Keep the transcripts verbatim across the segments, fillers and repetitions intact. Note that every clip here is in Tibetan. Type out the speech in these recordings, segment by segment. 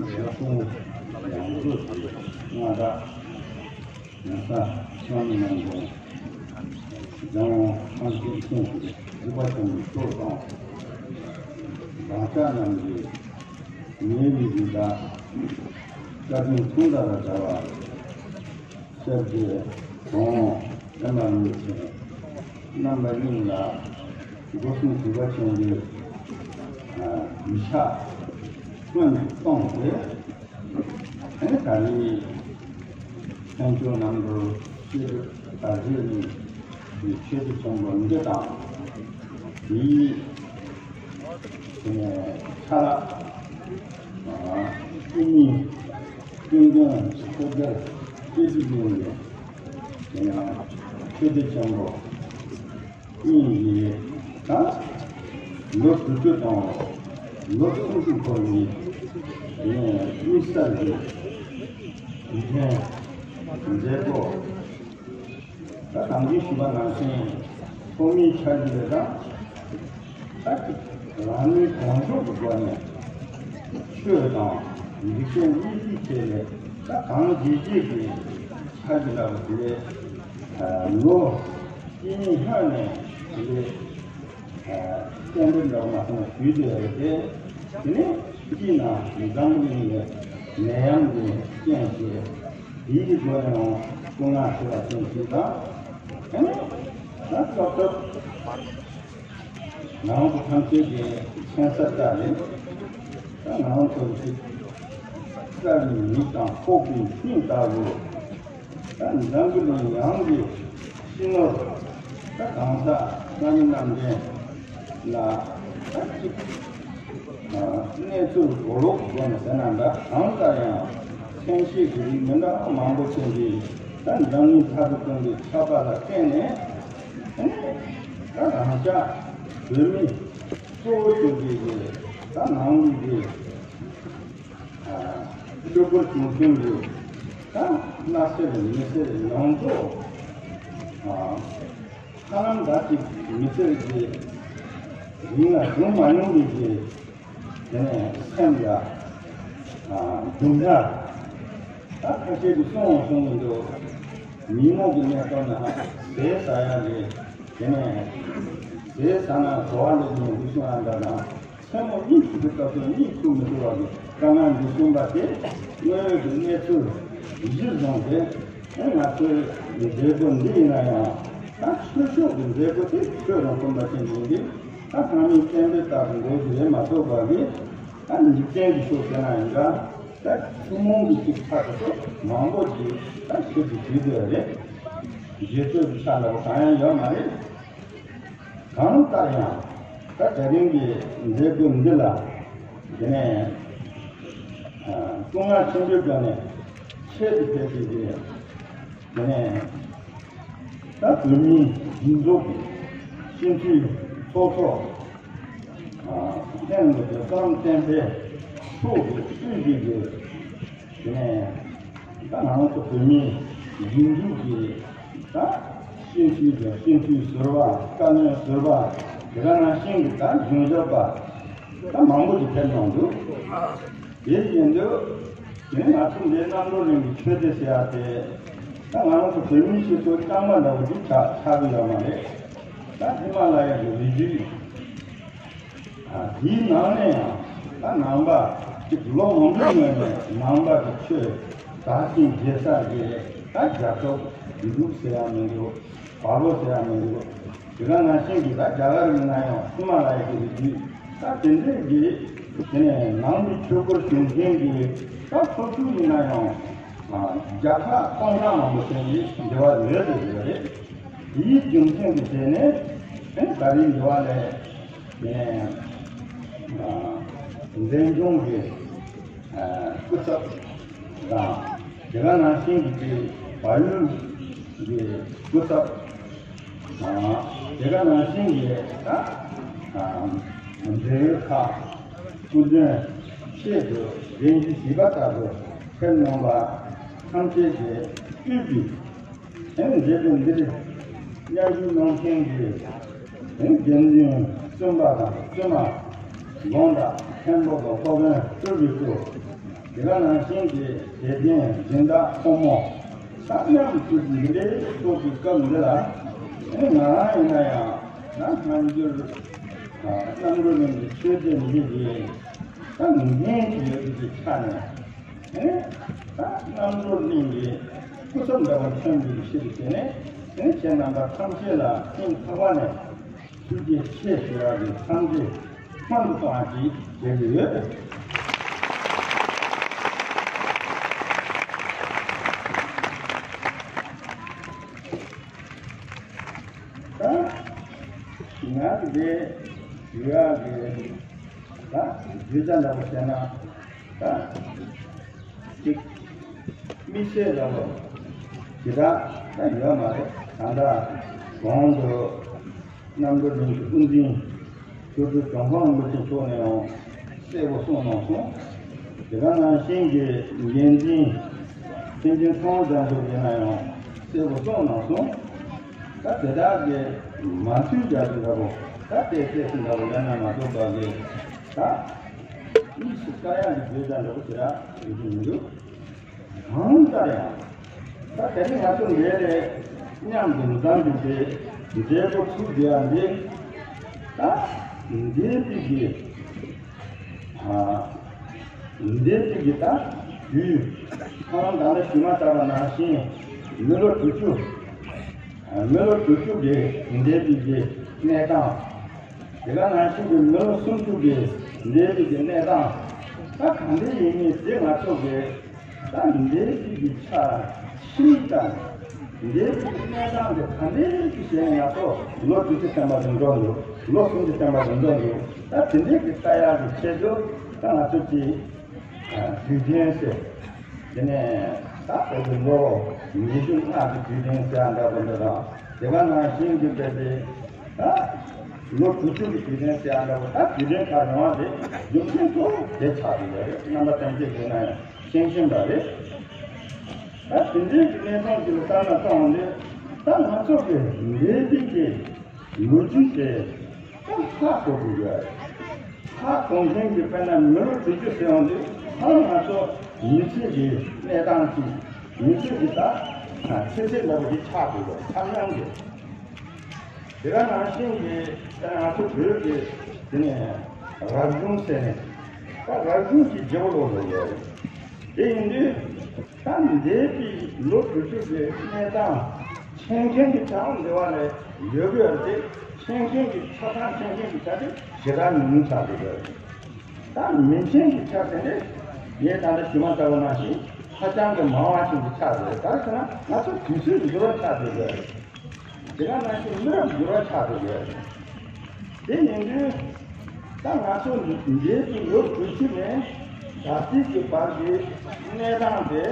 ཡར་སོང་ཡང་སོ་སོ་མངའ་བདག་ཡང་ས་ཆང་ནང་དུ་འཛམ་གླིང་ཐང་ཤིང་སྟེང་གི་རིག་པ་ཆེན་པོའི་གཙོ་དང་། བག་ཆགས་རྣམས་ཀྱི་ཉེ་བའི་རིགས་དག་བཀའ་དྲིན་མཚུངས་ཟླ་ལ་བྱ་བ། སེར་བྱེས་གོང་ཨེ་མ་ལུས་ཆེན་རྣམ་པ་གཉིས་ལ་སྒོ་གསུམ་གུས་པ་ཆེན་པོས་གུས་ཕྱག་སྔོན་དུ་བཏང་སྟེ། ཨ་ནི་ད་རེས་ལྷན་བཅོ་རྣམ་གྲོལ་ཆེད་དུ་ད་རྗེས་ནས་ཆོས་སྡེ་ཆེན་པོ་འདི་དང་དེའི་ཆ་ལག་སྐུ་མིང་། ཀུན་ལྡན་ཆོས་སྡེ་སྐད་ཅིག་ཡིན་པའི་དེ་ཡང་ཆོས་སྡེ་ཆེན་པོ་གཉིས་ཀྱི་ད་ལོ་དྲུག་ཅུ་དང་ལོ་སུམ་ཅུ་འཁོར་བའི་དེ་ནས་དམིགས་བསལ་གྱི་དུས་ཆེན་མཛད་སྒོ། ད་ནམ་རྒྱུན་ཞུས་པ་ནང་བཞིན་ཐོག་མའི་ཆ་རྒྱུས་ལས་ཀྱང་ད་ཅིག་རང་ལུས་གང་མཆོག་གི་སྒོ་ནས་ཆོས་དང་འཇིག་རྟེན་གཉིས་ཀྱི་ཆེད་ལས་ད་གང་བྱེད་བྱེད་ཀྱི་ཆ་རྒྱུས་ལ་དེ་ལོ་གཅིག་གཉིས་སྔོན་ནས་དེ་གཏན་འབེབས་འདྲ་བ་མ་སོང་ཞུས་ཏེ་རེད་དེ། དེ་ནས་དེའི་ནང་འཛམ་བུ་གླིང་ལ་ནད་ཡམས་ཀྱི་རྐྱེན་བྱས། དེའི་སྒོ་ནས་སྐུ་ངལ་གསོ་བ་ཅན་ཞིག་དང་། ཨ་ནི་ད་སྐབས་སྐབས་ང་རང་ཚོ་ཐམས་ཅད་ཀྱི་མཚན་གསར་ལྟར་རེད། ད་ང་རང་ཚོ་གི་སྐྲ་ནི་མིག་དང་ཁོག་གི་སྙིང་ལྟ་བུ། ད་འཛམ་བུ་གླིང་ཡོངས་ཀྱི་སྤྱི་ནོར་ད་གང་ཟག་བླ་མ་རྣམས་ལ་ད་གཅིག་གནས་ཚུལ་གོ་ལོག་སྒོ་ནས་ཟེར་ན་འདྲ། གང་ལྟར་ཡང་མཚན་ཤས་ཀྱི་རིགས་མི་འདྲ་བ་མང་པོ་ཅན་གྱི་ད་འཛམ་གླིང་མཐའ་དང་སྟོང་གི་ཁྱབ་པ་ལ་བརྟེན་ནས། ཨ་ནི་ད་རང་ཅག་བོད་མི་གཙོ་བོ་གྱུར་པའི་གི་ད་ནང་ལུགས་ཀྱི་ཆོས་སྐོར་བྱུང་མཁན་གྱི་ད་སྣ་སེལ་མི་སེལ་ཡོངས་རྫོགས་ཧ་ལམ་ད་ཅིག་མི་སེར་གྱི་རིང་ལ་བྱུང་མ་མྱོང་བའི་གི་དེ་ནས་སེམས་ལ་སྡུག་བསྔལ། ད་ཁ་ཤས་ཀྱིས་གསུང་འོང་གསུང་གི་འདུག་མི་མང་གི་གནས་སྐབས་ན་ཟས་ཟ་ཡ་རེད། དེ་ནས་ཟས་ཟ་ན་གོ་བ་ལེན་མི་འདུག་གསུང་ཡ་འདྲ་དང་། མཚན་མོ་གཉིད་ཁུག་པའི་སྐབས་སུ་གཉིད་ཁུག་མི་ཐུབ་པ་གི་དཀའ་ངལ་འདི་གསུངས་པ་དེ་དངོས་ཡོད་ཀྱི་གནས་ཚུལ་གཞིར་བཟུང་སྟེ། ཨེ་ང་ཚོའི་མཛད་སྒོ་འདི་ཡིན་ན་ཡང་ད་ཆོས་ཕྱོགས་ཀྱི་མཛད་སྒོ་དེ་ཆོས་དང་མཐུན་པ་ཅན་ཡིན་ཏེ། ད་སྣང་མེད་བསྟན་པའི་རྟགས་ཀྱི་མགོ་བཞི་ལས་མ་གཏོགས་པ་གི་ད་འཇིག་རྟེན་གྱི་ཕྱོགས་ཟེར་ན་ཡིན་འདྲ། ད་ཐུན་མོང་གི་ཅིག་ཆ་དེ་ཚོ་མང་པོ་ཅིག་ད་ཆོས་ཀྱི་དུས་དེ་རེད། རྗེས་ཆོས་ཀྱི་ཆ་འདྲ་པོ་གང་ཡང་ཡོད་མ་རེད། གང་ལྟར་ཡང་ད་དེ་རིང་གི་མཛད་སྒོ་འདི་ལ་དེ་ནས་སྐུ་ངལ་ཆེན་པོའི་སྒོ་ནས་ཆེད་དུ་ཕེབས་པའི་གི་དེ་ནས་ད་བོད་མིའི་སྒྲིག་འཛུགས་ཀྱི་སྤྱི་འཐུས་ཚོགས་གཙོ་ལྷན་དུ་དེ་བསམ་གཏན་འཕེལ་མཆོག་གིས་དབུས་ཀྱི་གི་དེ་ནས་ད་ང་རང་ཚོ་བོད་མིའི་སྒྲིག་འཛུགས་ཀྱི་ད་སྤྱི་འཐུས་དང་སྤྱི་འཐུས་ཟུར་པ། བཀའ་བློན་ཟུར་པ། དེ་ག་ནང་བཞིན་གྱི་ད་གཞུང་ཞབས་པ་ད་མང་པོ་ཞིག་ཕེབས་གནང་འདུག་དེ་ཡིན་དུས་དེ་ནས་ང་ཚོ་འདིར་རྣམ་གྲོལ་གླིང་གི་ཆོས་སྡེ་ཟེར་ཡ་དེ་ད་ང་རང་ཚོ་བོད་མིའི་སྤྱི་ཚོགས་རྐྱང་པ་འདྲ་བོ་ཅིག་ཆགས་ཆགས་ཀྱི་ཡོད་མ་རེད། ད་ཧི་མ་ལ་ཡ་གི་རི་རྒྱུད། ཨ། དེའི་ནང་ནས་ཡང་ད་ནང་པ་ཅིག་ལོ་མང་པོའི་སྔོན་ནས་ནང་པ་གི་ཆོས་དར་ཞིང་རྒྱས་ས་གི་ད་རྒྱལ་ཁབ་འབྲུག་ཟེར་ཡང་མི་འདུག་བལ་པོ་ཟེར་ཡང་མི་འདུག་དེ་ག་ནང་བཞིན་གྱི་ད་རྒྱ་གར་གྱི་ན་ཡང་ཧི་མ་ལ་ཡ་གི་རི་རྒྱུད་ད་དེ་འདྲས་ཀྱི་དེ་ནས་ནང་པའི་ཆོས་སྐོར་བྱུང་མཁན་གྱི་ད་ཕོ་ཚུལ་ཡིན་ན་ཡང་ བརྒྱ་ཕྲག་སྟོང་ཕྲག་མང་པོ་ཅན་གྱི་འབྲེལ་བ་ཡོད་དེ་ཡོད་རེད། དེའི་རྒྱུ་མཚན་གྱི་ཆེད་ནས་ཨེ་ད་རེས་འབྲེལ་བ་ལས་ཨེ་འཛིན་སྐྱོང་གི་སྐུ་ཚབ་དང་དེ་ག་ནང་བཞིན་གྱི་བལ་ཡུལ་གྱི་སྐུ་ཚབ། དེ་ག་ནང་བཞིན་གྱི་ད་འབྲེལ་ཡོད་ཁག་སྐུ་མགྲོན་ཆེད་དུ་གདན་ཞུ་ཞུས་པ་ལྟ་བུ་ཕེབས་གནང་བ་ཐམས་ཅད་ཀྱི་དབུས་ཀྱི་ཨེ་མཛད་དུ་འདིར་མཉམ་ཞུགས་གནང་མཁན་གྱི་ཨེ་དགེ་འདུན་བཙུན་པ་དང་བཙུན་མ་དགོངས་དག་མཁན་པོ་དང་སློབ་དཔོན་སྤྲུལ་པའི་སྐུ། དེ་ག་ནང་བཞིན་གྱི་དད་ལྡན་སྦྱིན་བདག་ཕོ་མོ་ད་མཉམ་དུ་འདི་འདྲའི་ཚོགས་ཀྱི་སྐབས་འདི་ལ་ཨེ་ང་རང་ཡིན་ན་ཡང་ད་སྔ་འགྱུར་རྣམ་གྲོལ་གླིང་གི་ཆོས་སྡེ་འདི་གི་ད་འགན་ཅིག་ཡོད་པའི་ཆ་ནས་ཨེ་ད་རྣམ་གྲོལ་གླིང་གི་སྐུ་ཚབ་འདྲ་བ་མཚོན་པའི་ཆེད་དུ་བྱས་ནས་ཨེ་ཁྱེད་རྣམ་པ་ཐམས་ཅད་ལ་སྙིང་ཐག་པ་ནས་ཐུགས་རྗེ་ཆེ་ཞུ་བ་དེ་འཚམས་འདྲི་སྔོན་དུ་གཏོང་བ་ཞིག་བྱེད་ཀྱི་ཡོད། ད་ང་གི་དེ་ཞུ་ཡག་གི་ད་རྒྱུ་ཆ་འདྲ་པོ་བཤད་ན་ད་ཅིག་དམིགས་བསལ་འདྲ་པོ་ཞེ་དྲག་ད་ཡོད་མ་རེད། ད་ལྟ་གོང་དུ་རྣམ་གྲོལ་གླིང་གི་དབུ་འཛིན་ཆོས་སྒྲོན་ལྗོན་ཤིང་རིན་པོ་ཆེ་མཆོག་ནས་ཡང་གསལ་པོ་གསུངས་གནང་སོང་། དེ་ག་ནང་བཞིན་གྱི་འགན་འཛིན་སེང་ཆེན་ཚེ་དབང་རྒྱ་མཚོ་ཡིན་ན་ཡང་གསལ་པོ་གསུངས་གནང་སོང་། ད་དེ་དག་གི་མ་ཚུལ་རྒྱག་རྒྱུ་འདྲ་པོ་ད་ལྟའི་སྐད་ཆ་འདྲ་པོ་ཡང་ན་མ་གཏོགས་པ་གི་ད་དམིགས་སུ་བཀར་ཡག་གི་བརྗོད་བྱ་འདྲ་པོ་ཞེ་དྲག་ཡོད་ཀྱི་མི་འདུག་གང་ལྟར་ཡང་ད་དེ་རིང་ང་ཚོ་འདིར་མཉམ་དུ་འཛོམས་ཀྱི་འབྲས་བུ་ཚུགས་དགོས་ཡ་འདི་ད་འདས་པའི་གི་ཨ་འདས་པའི་གི་ད་དུས་ཁོང་ད་ལྟ་ཞུས་མ་ཚར་བ་ནང་བཞིན་མི་ལོ་དྲུག་ཅུ་མི་ལོ་དྲུག་ཅུ་གི་འདས་པའི་གི་གནས་སྟངས། དེ་ག་ནང་བཞིན་གྱི་མི་ལོ་སུམ་ཅུ་གི་འདས་པའི་གི་གནས་སྟངས་ད་གང་འདྲ་ཡིན་མིན་དེ་ང་ཚོ་གི་ད་འདས་པའི་གི་ཆ་ཤིང་དང་འདས་པའི་གི་གནས་སྟངས་དེ་གང་འདྲ་གི་བྱས་ནས་ང་ཚོ་ལོ་དྲུག་ཅུ་ཐམ་པ་རིང་འགྲོ་འདུག་ལོ་སུམ་ཅུ་ཐམ་པ་རིང་འགྲོ་འདུག་ད་དེ་འདྲའི་གི་ལྟ་ཡག་གི་ཆེད་དུ་ད་ང་ཚོ་གི་དུས་དྲན་ཟེར། དེ་ནས་ད་བོད་ཀྱི་ལོ་ཉི་ཤུ་ལྔ་གི་དུས་དྲན་ཟེར་ཡ་འདྲ་པོ་འདི་དང་དེ་ག་ནང་བཞིན་གྱི་དཔེ་དེ་ད་ལོ་དྲུག་ཅུ་གི་དུས་དྲན་ཟེར་ཡ་འདྲ་པོ་ད་དུས་དྲན་ཁག་ཡོང་བ་དེ་རྒྱུ་མཚན་གཙོ་བོ་དེ་ཆགས་ཀྱི་ཡོད་རེད། རྣམ་པ་ཐམས་ཅད་ཀྱིས་ན་ཡང་ཤེས་བཞིན་པ་རེད། ད་དེ་འདྲའི་གི་གནས་སྟངས་ཀྱི་ལ་བལྟས་ན་ད་འོང་དུས་ད་ང་ཚོ་གི་འདས་པའི་གི་ལོ་རྒྱུས་དེ་ད་ཧ་གོ་དགོས་ཀྱི་ཡོད་རེད། ཧ་གོ་མཁན་གྱི་དཔེར་ན་མི་ལོ་དྲུག་ཅུ་ཟེར་ཡོང་དུས་ཧ་ལམ་ང་ཚོ་མི་ཚེ་གི་གནས་སྟངས་ཀྱི་མི་ཚེ་གི་ད་ཚེ་ཚད་འདྲ་པོ་ཞིག་ཆགས་དགོས་ཀྱི་ཡོད་རེད། ཐབས་ལམ་གྱི་དེ་ག་ནང་བཞིན་གྱི་དཔེར་ན་ང་ཚོ་བོད་ཀྱི་དེ་ནས་རབ་བྱུང་ཟེར་ནས་ད་རབ་བྱུང་གི་རྒྱལ་པོ་ལོ་ལོ་ཡོད་རེད། དེ་ཡིན་དུས། ད་འདས་པའི་ལོ་དྲུག་ཅུ་གི་གནས་སྟངས་མཁྱེན་མཁན་གྱི་ཆ་འདི་བ་ལས་ཡོད་དགོས་རེད་དེ། མཁྱེན་མཁན་གྱི་ཆ་ཚང་མཁྱེན་མཁན་གྱི་ཆ་དེ་ཞེ་དྲག་ཉུང་ཉུང་ཆགས་འགྲོ་གི་རེད། ད་མི་མཁྱེན་གྱི་ཆ་དེ་ནི་ངས་ད་ལྟ་ཞུས་མ་ཚར་བ་ནང་བཞིན་ཧ་ཅང་གི་མང་བ་ཞིག་གི་ཆགས་འགྲོ་རེད། ག་རེ་ཟེར་ན་ང་ཚོ་དུས་ཚོད་འགྱུར་བ་ཆགས་འགྲོ་གི་རེད། དེ་ག་ནང་བཞིན་མི་རབས་འགྱུར་བ་ཆགས་འགྲོ་གི་རེད། དེ་ཡིན་དུས་ད་ང་ཚོ་འདས་པའི་ལོ་དྲུག་ཅུ་ནས་ད་ལྟའི་གི་བར་གྱི་གནས་སྟངས་དེ་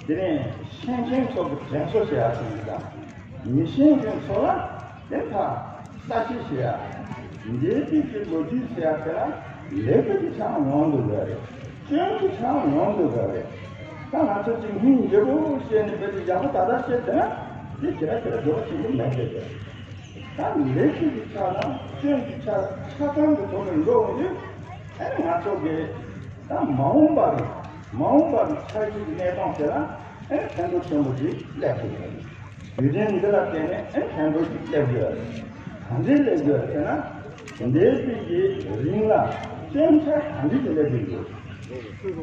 དེ་ནས་ཤེས་མཁན་ཚོ་གི་དྲན་གསོ་བྱེད་ཡག་ཞིག་ཡིན་ཙང་། མི་ཤེས་མཁན་ཚོ་ལ་དེ་ལྟར་ལྟ་ཞིབ་བྱེད་ཡག་འདས་པའི་གི་ལོ་རྒྱུས་ཟེར་ཡག་དེ་ལ་ལེགས་པའི་གི་ཆའང་ཡོང་འདུག་ག་རེད། སྐྱོན་གྱི་ཆའང་ཡོང་འདུག་ག་རེད། ད་ང་ཚོ་གཅིག་སྙིང་རྗེ་པོ་བྱས་ནས་བོད་དུ་ཡག་པོ་ད་ལྟ་བཤད་དེ་ན་དེ་ཇེ་ར་ཇེ་ར་འགྱུར་བ་ཆེན་པོ་མེད་པས་རེད། ད་ལེགས་བཅོས་ཀྱི་ཆ་དང་སྐྱོན་གྱི་ཆ་ཆ་ཚང་གི་ཐོག་ནས་འགྲོ་འོང་དུས་ཨ་ནི་ང་ཚོ་གི་ད་མ་འོངས་པ་གི་མ་འོངས་པ་གི་འཆར་གཞི་གི་གནས་སྟངས་དེ་ལ་ཨ་ནི་ཕན་ཐོགས་ཆེན་པོ་ཞིག་སླེབས་ཐུབ་ཡོད་རེད། དུས་དྲན་འདི་ལ་བརྟེན་ནས་ཨ་ནི་ཕན་ཐོགས་ཤིག་སླེབས་ཡོད་རེད། ག་འདྲས་སླེབས་ཡོད་རེད་ཟེར་ན། འདས་པའི་གི་རིང་ལ་སྐྱོན་ཆ་ག་འདྲས་ཀྱི་སླེབས་ཀྱི་འདུག་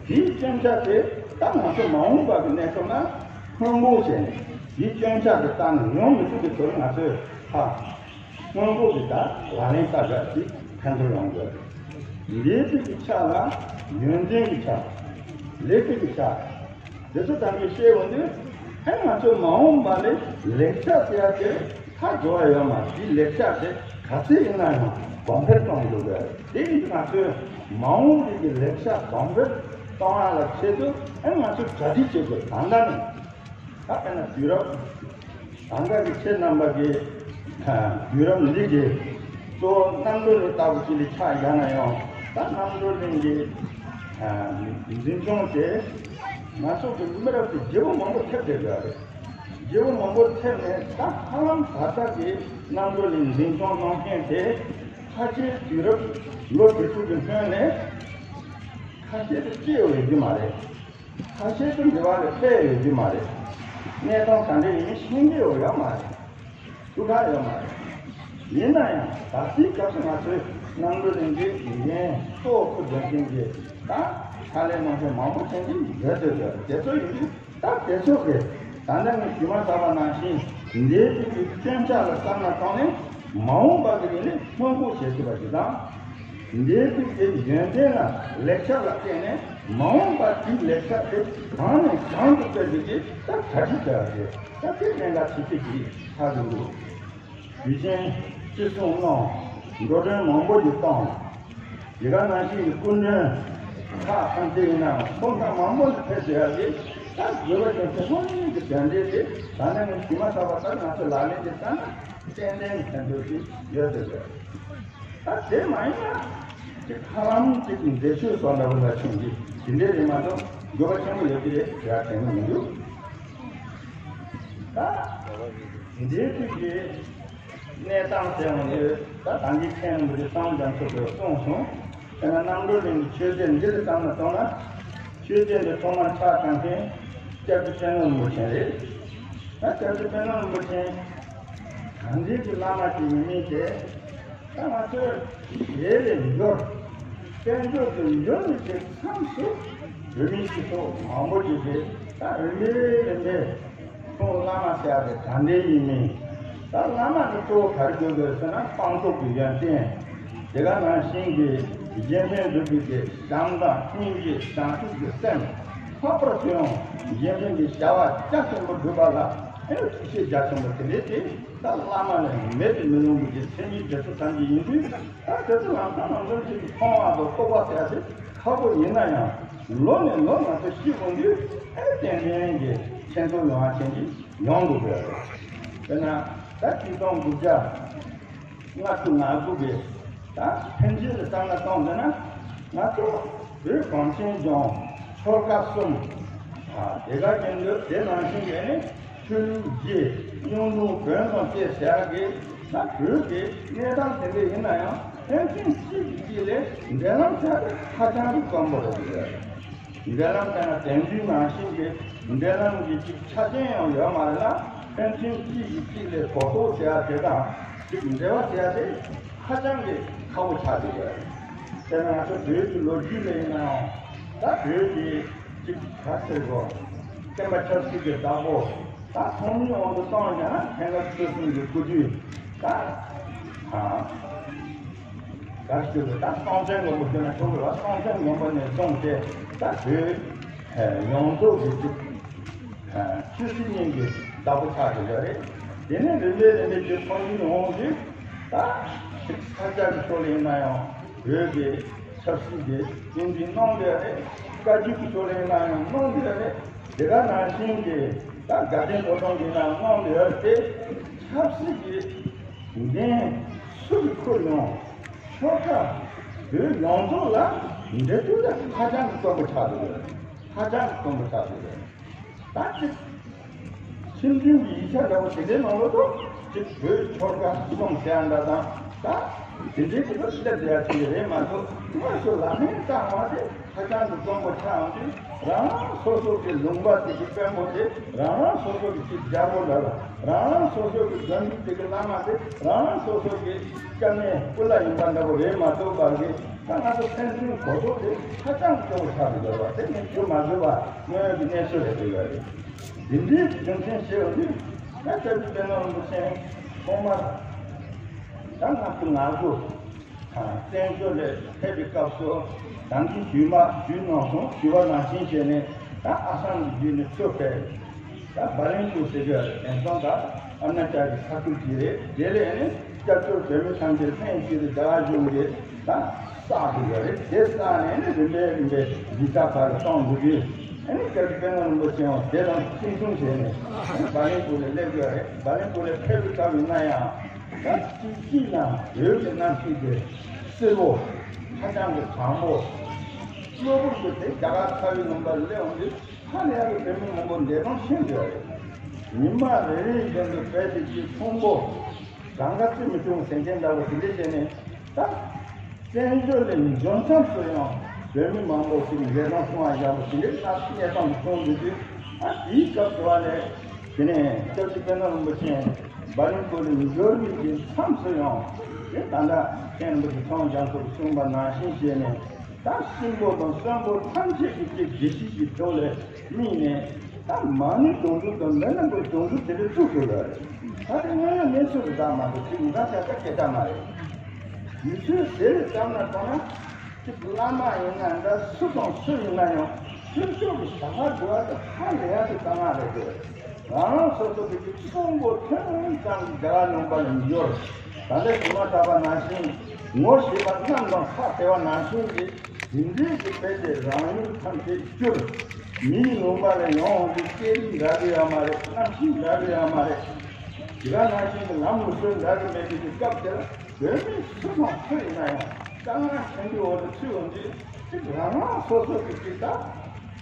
དེའི་སྐྱོན་ཆ་དེ་ད་ང་ཚོ་མ་འོངས་པ་གི་གནས་སྐབས་ན་སྔོན་འགོག་བྱས་ནས་དེའི་སྐྱོན་ཆ་དེ་བཏང་ནས་ཡོང་མི་ཐུབ་པའི་ཐོག་ལ་ང་ཚོས་ཧ་སྔོན་འགོག་གི་ད་ལག་ལེན་བསྟར་བྱ་ཞིག་ཕན་ཐོགས་ཡོང་དགོས། འདས་པའི་གི་ཆ་ལ་ཡོན་ཏན་གྱི་ཆ། ལེགས་པའི་གི་ཆ། དེ་ཚོ་ད་གིན་བཤད་འོང་དུས། ཨ་ང་ཚོ་མ་འོངས་པ་ལ་ལེགས་ཆ་ཟེར་ཡ་དེ་ཁ་འགྲོ་བ་ཡོད་མ་རེད། དེའི་ལེགས་ཆ་དེ་ག་ཚོད་ཡིན་ན་ཡང་གོང་འཕེལ་གཏོང་དགོས་པས། དེ་ཡིན་དུས་ང་ཚོས་མ་འོངས་པའི་གི་ལེགས་ཆ་གོང་འཕེལ་གཏོང་ཡ་ལ་ཆེད་དུ་ཨ་ང་ཚོས་གྲ་སྒྲིག་བྱེད་དགོས། ད་ལྟ་ནས། ད་དཔེར་ན་དུས་རབས། ད་ལྟ་གི་ཁྱེད་རྣམ་པ་གི་དུས་རབས་འདི་གི་གཙོ་བོ་རྣམ་གྲོལ་གླིང་ལྟ་བུ་ཅིག་ལ་ཆ་བཞག་ན་ཡང་། ད་རྣམ་གྲོལ་གླིང་གི་འཛིན་སྐྱོང་དེ་ང་ཚོ་གི་མི་རབས་དེ་བརྗེ་པོ་མང་པོ་ཐེབས་བསྡད་ཡོད་རེད། བརྗེ་པོ་མང་པོ་ཐེབས་ནས། ད་ཧ་ལམ་ད་ལྟ་གི་རྣམ་གྲོལ་གླིང་འཛིན་སྐྱོང་གནང་མཁན་དེ་ཁ་ཆེའི་དུས་རབས་ལོ་དེ་ཚོ་གི་སྔོན་ནས་ཁ་ཆེ་དེ་སྐྱེས་ཡོད་རྒྱུ་མ་རེད། ཁ་ཤས་ཀྱིས་འདི་བ་ལས་ཕེབས་ཡོད་ཀྱི་མ་རེད། གནས་སྟངས་ག་འདྲ་ཡིན་མིན་ཤེས་ཀྱི་ཡོད་ཡོད་མ་རེད། ཐུགས་ཁག་ཡོད་མ་རེད། ཡིན་ན་ཡང་ད་ལྟའི་སྐབས་སུ་ང་ཚོའི་རྣམ་གྲོལ་གླིང་གི་འགན་གཙོ་བོ་འཁུར་འདོན་མཁན་གྱི་ད་ཕྱག་ལས་གནང་མཁན་མང་པོ་ཅན་གྱི་ཡོད་དེ་ཡོད། དེ་ཚོ་ཡིན་དུས་ད་དེ་ཚོ་གི་ད་ལྟ་ངས་ཞུས་མ་ཚར་བ་ནང་བཞིན་འདས་པའི་གི་སྐྱོན་ཆ་ལ་བསམ་བློ་བཏང་ནས་མ་འོངས་པ་གི་རིང་ལ་སྔོན་འགོག་བྱེད་ཐུབ་པ་ཞིག་དང་། འདས་པའི་གི་ཡོན་ཏན་ལ་ལེགས་ཆ་ལ་བརྟེན་ནས་མ་འོངས་པ་དེའི་ལེགས་ཆ་དེ་གང་ནས་གང་དུ་སྤེལ་རྒྱུ་དེ་ད་གྲ་སྒྲིག་བྱ་དགོས། ད་དེ་གནད་འགག་ཆེ་ཤོས་ཅིག་ཆགས་ཀྱི་འདུག་དུས་ཆེན་ཅི་གསུང་གནང་། འགྲོ་གྲོན་མང་པོ་ཞིག་བཏང་། དེ་ག་ནང་བཞིན་གྱི་སྐུ་མགྲོན་ཁག་ཐམས་ཅད་ཡིན་ནའང་ཐོག་མཐའ་མང་པོ་ནས་ཕེབས་བསྡད་ཡ་དེ་ད་དགོས་པ་ཅན་ཚོ་ཧོན་གྱི་དོན་འབྲེལ་དེ་ད་ནས་ངས་ཞུས་མ་ཚར་བ་ལྟར་ང་ཚོ་ལག་ལེན་དེ་བསྟར་ན་ཏན་ཏན་ཕན་ཐོགས་ཤིག་ཡོད་ཟེར་དགོས། ད་དེ་མ་ཡིན་ན་ཅིག་ཧ་ལམ་ཅིག་འཛད་སྤྱོད་སོགས་འདྲ་བོ་ལ་ཕྱིན་གྱི་དེ་འདྲའི་རེད་མ་གཏོགས་དགོས་པ་ཆེན་པོ་ཡོད་ཀྱི་རེད་ཟེར་ཡ་དྲན་གྱི་མི་འདུག་ད་འདིའི་དུས་ཀྱི་གནས་སྟངས་ཟེར་བ་ནི་ད་ད་གིན་མཁན་རིན་པོ་ཆེ་གཙང་པ་རྒྱ་མཚོ་གིས་གསུངས་སོང་། དཔེར་ན་རྣམ་གྲོལ་གླིང་གི་ཆོས་སྡེ་འདི་ལ་བསམ་བློ་བཏང་ན། ཆོས་སྡེ་འདི་ཐོག་མར་ཕྱག་བཏང་མཁན་སྐྱབས་རྗེ་དཔོན་སློབ་རིན་པོ་ཆེ་རེད། ད་སྐྱབས་རྗེ་དཔོན་སློབ་རིན་པོ་ཆེ་གང་འདྲའི་གི་བླ་མ་ཅིག་ཡིན་མིན་དེ། ད་ང་ཚོས་ཞལ་ལས་འབྱོར། དཔལ་འབྱོར་དུ་འབྱོར་ནས་དེ་མཚམས་སུ་རིས་མེད་སྤྱི་ཚོགས་མང་པོ་ཞིག་གིས་ད་རིམ་པས་རིམ་པས་ཁོང་བླ་མ་ཟེར་ཡ་དེ་ག་འདྲ་ཡིན་མིན། ད་བླ་མ་ནི་གཙོ་བོ་ག་རེ་དགོས་དགོས་ཟེར་ན་སྤངས་རྟོགས་ཀྱི་ཡོན་ཏན། དེ་ག་ནང་བཞིན་གྱི་རྗེས་དྲན་སྒྲུབ་པའི་གི་བྱམས་དང་སྙིང་རྗེ་བྱང་ཆུབ་ཀྱི་སེམས་ལྷག་པར་དུ་ཡང་རྗེས་དྲན་གྱི་བྱ་བ་རྒྱ་ཆེན་པོ་སྒྲུབ་པ་ལ་ཨེ་ཐུགས་བཞེད་རྒྱ་ཆེན་པོ་དེ་འདྲས་དེ། ད་བླ་མ་ལས་མེད་དུ་མི་རུང་བའི་མཚན་ཉིད་དེ་ཚོ་ཐམས་ཅད་ཡིན་དུས། ད་དེ་ཚོ་ལམ་སང་ལམ་སང་ཅིག་མཐོང་བ་དང་རྟོགས་པ་ཟེར་ཡ་དེ་ཁག་པོ་ཡིན་ན་ཡང་། ལོ་ནས་ལོ་ང་ཚོ་ཤི་འོང་དུས་ཨེ་ཏན་ཏན་གྱི་ཁྱེད་ཚོ་ཡོང་བ་ཅན་གྱི་ཡོང་དགོས་པས། དཔེར་ན་ད་ཆིག་སྟོང་དགུ་བརྒྱ་ལྔ་བཅུ་ང་དགུ་གི་ད་ཕན་ཆད་ལ་བསམ་བློ་གཏོང་ཟེར་ན། ང་ཚོ་བོད་གངས་ཅན་ལྗོངས་ཆོལ་ཁ་གསུམ། ཨ་དེ་ག་ཅན་དུ་དེ་ནང་བཞིན་གྱི་ནི་ཆོས་ལུགས་རྗེ་གཡུང་དྲུང་བོན་དང་བཅས་ཟེར་ཡག་གི་ད་བོད་ཀྱི་གནས་སྟངས་དེ་འདྲ་ཡིན་ན་ཡང་ཕན་ཚུན་གཅིག་གིས་གཅིག་ལས་འབྲེལ་ལམ་ཟེར་ཡག་ཧ་ཅང་གི་དཀོན་པོ་རེད་ཟེར། འབྲེལ་ལམ་དེ་ན་དེང་དུས་ནང་བཞིན་གྱི་འབྲེལ་ལམ་གྱི་གཅིག་ཆ་རྐྱེན་ཡང་ཡོད་མ་རེད་ལ། ཕན་ཚུན་གཅིག་གིས་གཅིག་ལས་གོ་རྟོགས་ཟེར་ཡག་དེ་དང་གཅིག་འབྲེལ་བ་ཟེར་ཡག་དེ་ཧ་ཅང་གི་ཁག་པོ་ཆགས་བསྡད་ཡོད་རེད། དེ་ན་ང་ཚོ་བོད་ཀྱི་ལོ་རྒྱུས་ལ་ཡིན་ན་ཡང་ད་བོད་ཀྱི་གཅིག་ག་ཟེར་དགོས། བསྟན་པ་ཆབ་སྲིད་ཀྱི་བདག་པོ་ད་ཚོགས་མིའི་དབང་དུ་བཏང་ཡང་ན་ཐེངས་ཁ་ཆོས་གསུམ་གྱི་སྐུ་དུས་ད་ཨ་ག་ཞུ་དགོས། ད་སྲོང་བཙན་སྒམ་པོ་ཟེར་ན་ཆོག་གི་རེད་བ། སྲོང་བཙན་སྒམ་པོ་ནས་བཟུང་སྟེ་ད་བོད་ཡོངས་རྫོགས་ཀྱི་གཅིག་ཆོས་སྲིད་གཉིས་ཀྱི་བདག་པོ་ཆགས་བསྡད་ཡོད་རེད། དེ་ནས་རིམ་པས་རིམ་པས་ཀྱི་ཚོགས་མིའི་དབང་དུ་ད་ས་སྐྱ་གི་ཕྱོགས་ལ་ཡིན་ན་ཡང་བོད་ཀྱི་ཆབ་སྲིད་ཀྱི་གཏན་འཛིན་གནང་བསྡད་རེད། བཀའ་བརྒྱུད་ཀྱི་ཕྱོགས་ལ་ཡིན་ན་ཡང་གནང་བསྡད་རེད། དེ་ག་ནང་བཞིན་གྱི་ད་དགའ་ལྡན་ཕོ་བྲང་གི་ནང་གནང་བསྡད་རེད་དེ། ཆབ་སྲིད་ཀྱི་འགན་སུ་གིས་འཁུར་ཡོང་། ཆོལ་ཁ་བོད་ཡོངས་རྫོགས་ལ་འབྲེལ་མཐུད་ད་ཧ་ཅང་གི་དཀོན་པོ་ཆགས་འདུག་ཧ་ཅང་གི་དཀོན་པོ་ཆགས་འདུག་ད་ཅིག་ཁྲིམས་མཐུན་གྱི་ཡིག་ཆ་འདྲ་བོ་དེ་འདྲའི་ནང་ལོགས་སུ་ཅིག་བོད་ཆོལ་ཁ་གསུམ་ཟེར་ཡ་འདྲ་དང་ད་དེ་འདྲའི་གི་ལོ་སླེབས་བསྡད་ཡ་ཅིག་རེད་མ་གཏོགས། དངོས་སུ་ལག་ལེན་བསྟར་བ་དེ་ཧ་ཅང་གི་དཀོན་པོ་ཆགས་འོང་དུས། རང་རང་སོ་སོ་གི་ལུང་པ་དེ་གི་དཔོན་པོ་དེ། རང་རང་སོ་སོ་གི་ཅིག་རྒྱལ་པོ་འདྲ་བ། རང་རང་སོ་སོ་གི་དགོན་སྡེ་དེ་གི་བླ་མ་དེ། རང་རང་སོ་སོ་གི་སྐྱབས་གནས་སྐུ་བླ་ཡིན་པ་འདྲ་བོ་རེད་མ་གཏོགས། པ་གི་ད་ང་ཚོ་ཕན་ཚུན་གོ་རྟོགས་དེ་ཧ་ཅང་གི་སྐྱོ་བོ་ཆགས་འདུག་ཟེར་བ་དེ་ངས་ཞུ་མ་བཟོད་པ་དངོས་ཡོད་ཀྱི་གནས་ཚུལ་རེད་འདུག་ཡོད་རེད། འདི་འདྲའི་རྒྱུ་མཚན་བཤད་པ་འདི་ད་སྐྱབས་རྗེ་དཔལ་ནོར་རིན་པོ་ཆེ་ཐོག་མར་ད་ལྔ་བཅུ་ང་དགུ་བཙན་བྱོལ་ལ་ཕེབས་པའི་སྐབས་སུ་ད་གིན་ཞུས་མ་ཞུས་གནང་སོང་། ཞུས་པ་ནང་བཞིན་བྱས་ནས་ ད་ཨ་སམ་གྱི་བརྒྱུད་ནས་ཚུར་ཕེབས། ད་བ་ལན་པུར་ཟེར་གྱི་ཡོད་རེད། དེང་སང་ད་ཨ་རུ་ན་ཅལ་གྱི་ས་ཁུལ་ཅིག་རེད། དེ་ལས་ནི་སྐྱབས་བཅོལ་བོད་མི་ཐམས་ཅད་ལྷན་ཅིག་ཏུ་རྒྱ་གར་གཞུང་གིས་ད་བསགས་ཀྱི་ཡོད་རེད། དེ་བསགས་ནས་ནི་རིམ་པས་རིམ་པས་གཞིས་ཆགས་ཁག་ལ་གཏོང་དགོས་དུས། ཨ་ནི་སྐྱབས་རྗེ་དཔལ་ལྡན་རིན་པོ་ཆེ་ཡང་དེ་དང་གཅིག་མཚུངས་བྱས་ནས་ཨ་ནི་བ་ལན་པུར་ལ་སླེབས་ཀྱི་ཡོད་རེད། བ་ལན་པུར་ལ་ཕེབས་པའི་སྐབས་ཡིན་ན་ཡང་། ད་དུས་ཕྱིས་ན་འོད་ཀྱི་གནམ་གཤིས་དེ་བསིལ་པོ། ཧ་ཅང་གི་གྲང་མོ། གློ་བུར་དུ་དེ་རྒྱ་གར་ཚ་བའི་ལུང་པར་སླེབས་འོང་དུས། ཧ་ལས་ཡག་གི་བོད་མི་མང་པོ་འདས་གྲོངས་ཕྱིན་ཡོད་རེད། ཉི་མ་རེ་རེ་བཞིན་དུ་བོད་དེ་གི་ཕུང་པོ་གང་ག་རྩི་མི་ཆུང་ཟིང་ཆེན་འདྲ་བོ་དེ་འདྲ་བྱས་ནས། ད་བཙན་བྱོལ་ལ་འབྱོར་མཚམས་སུ་ཡང་བོད་མི་མང་པོ་ཞིག་འདས་གྲོངས་སོང་བ་བཞག་པ་དེ་འདྲའི་གནས་སྟངས་ཤིག་བྱུང་འདུག་དུས། ཨ་དེའི་སྐབས་དུ་བ་ལས། དེ་ནས་སྐྱབས་རྗེ་དཔལ་ལྡན་རིན་པོ་ཆེ་བ་ལན་པུར་ལ་འབྱོར་བའི་གི་མཚམས་སུ་ཡང་། དེ་ད་ལྟ་མཁན་རིན་པོ་ཆེ་ཚངས་དབྱངས་རྒྱ་མཚོ་གིས་གསུངས་པ་ནང་བཞིན་བྱས་ནས། ད་གཤིན་པོ་དང་གསོན་པོ་ཐམས་ཅད་ཀྱི་དགེ་བཤེས་ཀྱི་ཐོག་ལ་དམིགས་ནས། ད་མ་ཎི་དུང་ཕྱུར་དང་མི་ལ་གུ་དུང་ཕྱུར་དེ་འདྲ་བཙུགས་དགོས་པ་རེད། ད་དེ་དངོས་ཡོད་གནས་ཚུལ་རེད། ད་མ་གཏོགས་ཅིག་འདྲ་ཆགས་ད་སྐད་ཆ་མ་རེད། དུས་ཚོད་ཟེར་བའི་སྐབས་ན་གང་ན། ཅིག་བླ་མ་ཡིན་ན་འདྲ། སུ་དང་སུ་ཡིན་ན་ཡང་ཆོས་ཕྱོགས་ཀྱི་བྱ་བ་འགྲོ་བ་དེ་ཧ་ལས་ཡག་གི་དཀའ་ངལ་རེད་དེ། རང་རང་སོ་སོ་གི་ཅིག་གསོན་པོ་ཐོན་ཙམ་གྱི་རྒྱ་གར་ལུང་པ་ལ་འབྱོར། ད་ལྟ་ཞུས་མ་ཐག་པ་ནང་བཞིན། ངོ་ཤེས་པ་རྣམས་དང་ཁ་བྲལ་བ་ནང་བཞིན་གྱི་དེ་འདྲའི་གི་དཔེ་དེ་རང་ཡུལ་ཐམས་ཅད་བསྐྱུར། མིའི་ལུང་པ་ལ་ཡོང་འོང་དུས་སྐད་རིགས་འདྲ་གི་ཡོད་མ་རེད། གནམ་གཤིས་འདྲ་གི་ཡོད་མ་རེད། དེ་ག་ནང་བཞིན་གྱི་ལམ་ལུགས་སྲོལ་འདྲ་གི་མེད་པའི་གི་སྐབས་དེར། བོད་མི་སུ་དང་སུ་ཡིན་ན་ཡང་དཀའ་ངལ་ཆེན་པོའི་འོག་ཏུ་ཚུད་འོང་དུས། གཅིག་རང་རང་སོ་སོ་གི་གཅིག་ད་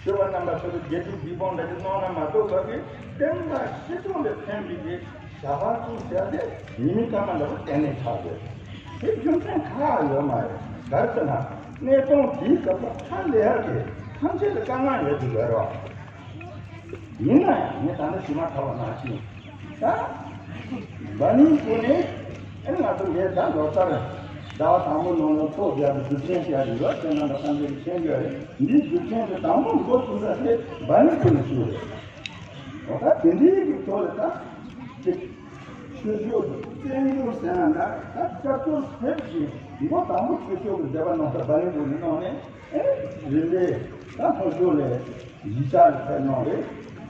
ཆོས་པ་རྣམ་པ་ཚོ་གི་དགེ་ཕྲུག་སྡིག་སྤོང་འདྲ་ཅིག་གནང་ན་མ་གཏོགས། བོད་ཀྱི་བསྟན་པ་སྤྱི་དོན་ལ་ཕན་པའི་གི་བྱ་བ་ཅིག་བྱས་ཏེ་ཉི་མའི་སྐར་མ་འདྲ་བོ་གཏན་ནས་ཆགས་ཏེ། དེ་རྒྱུ་མཚན་གང་ཡང་ཡོད་མ་རེད། ག་རེ་ཟེར་ན། གནས་སྟངས་དེའི་སྐབས་སུ་ཧ་ལས་ཡག་གི་ཐམས་ཅད་ལ་དཀའ་ངལ་ཡོད་དུ་ཡོད་རེད་བ། ཡིན་ན་ཡང་ངས་ད་ལྟ་ཞུས་མ་ཐག་པ་ནང་བཞིན། ད་བ་ལན་པུར་ནས་ཨེ་ང་ཚོ་འདིར་ད་ལོ་ལྟར་ཟླ་བ་དང་པོ་ནང་ལ་ཚོགས་བརྒྱབ་པའི་སྒྲུབ་ཆེན་ཞིག་ཡོད་རེད། བསྟན་ལམ་པ་ཐམས་ཅད་ཀྱིས་མཁྱེན་གྱི་ཡོད་རེད། འདིའི་སྒྲུབ་ཆེན་དེ་དང་པོ་འགོ་བཙུགས་ས་དེ་བ་ལན་པུར་ནས་བཙུགས་རེད། འོ་ད་དེ་འདྲའི་གི་ཐོག་ལ་ད་ཅིག་ཆོས་ཕྱོགས་ཀྱི་བཙན་བྱོལ་ཟེར་ན་འདྲ། ད་སྐྱབས་བཅོལ་ཕེབས་ཀྱི་མགོ་དང་པོ་ཆོས་ཕྱོགས་ཀྱི་མཛད་པ་གནང་ས་བ་ལན་པུར་ནས་གནང་ནས། ཨེ་རིམ་པས་ད་ལྷོ་ཕྱོགས་ལ་གཞིས་ཆགས་ལ་ཕེབས་གནང་རེད།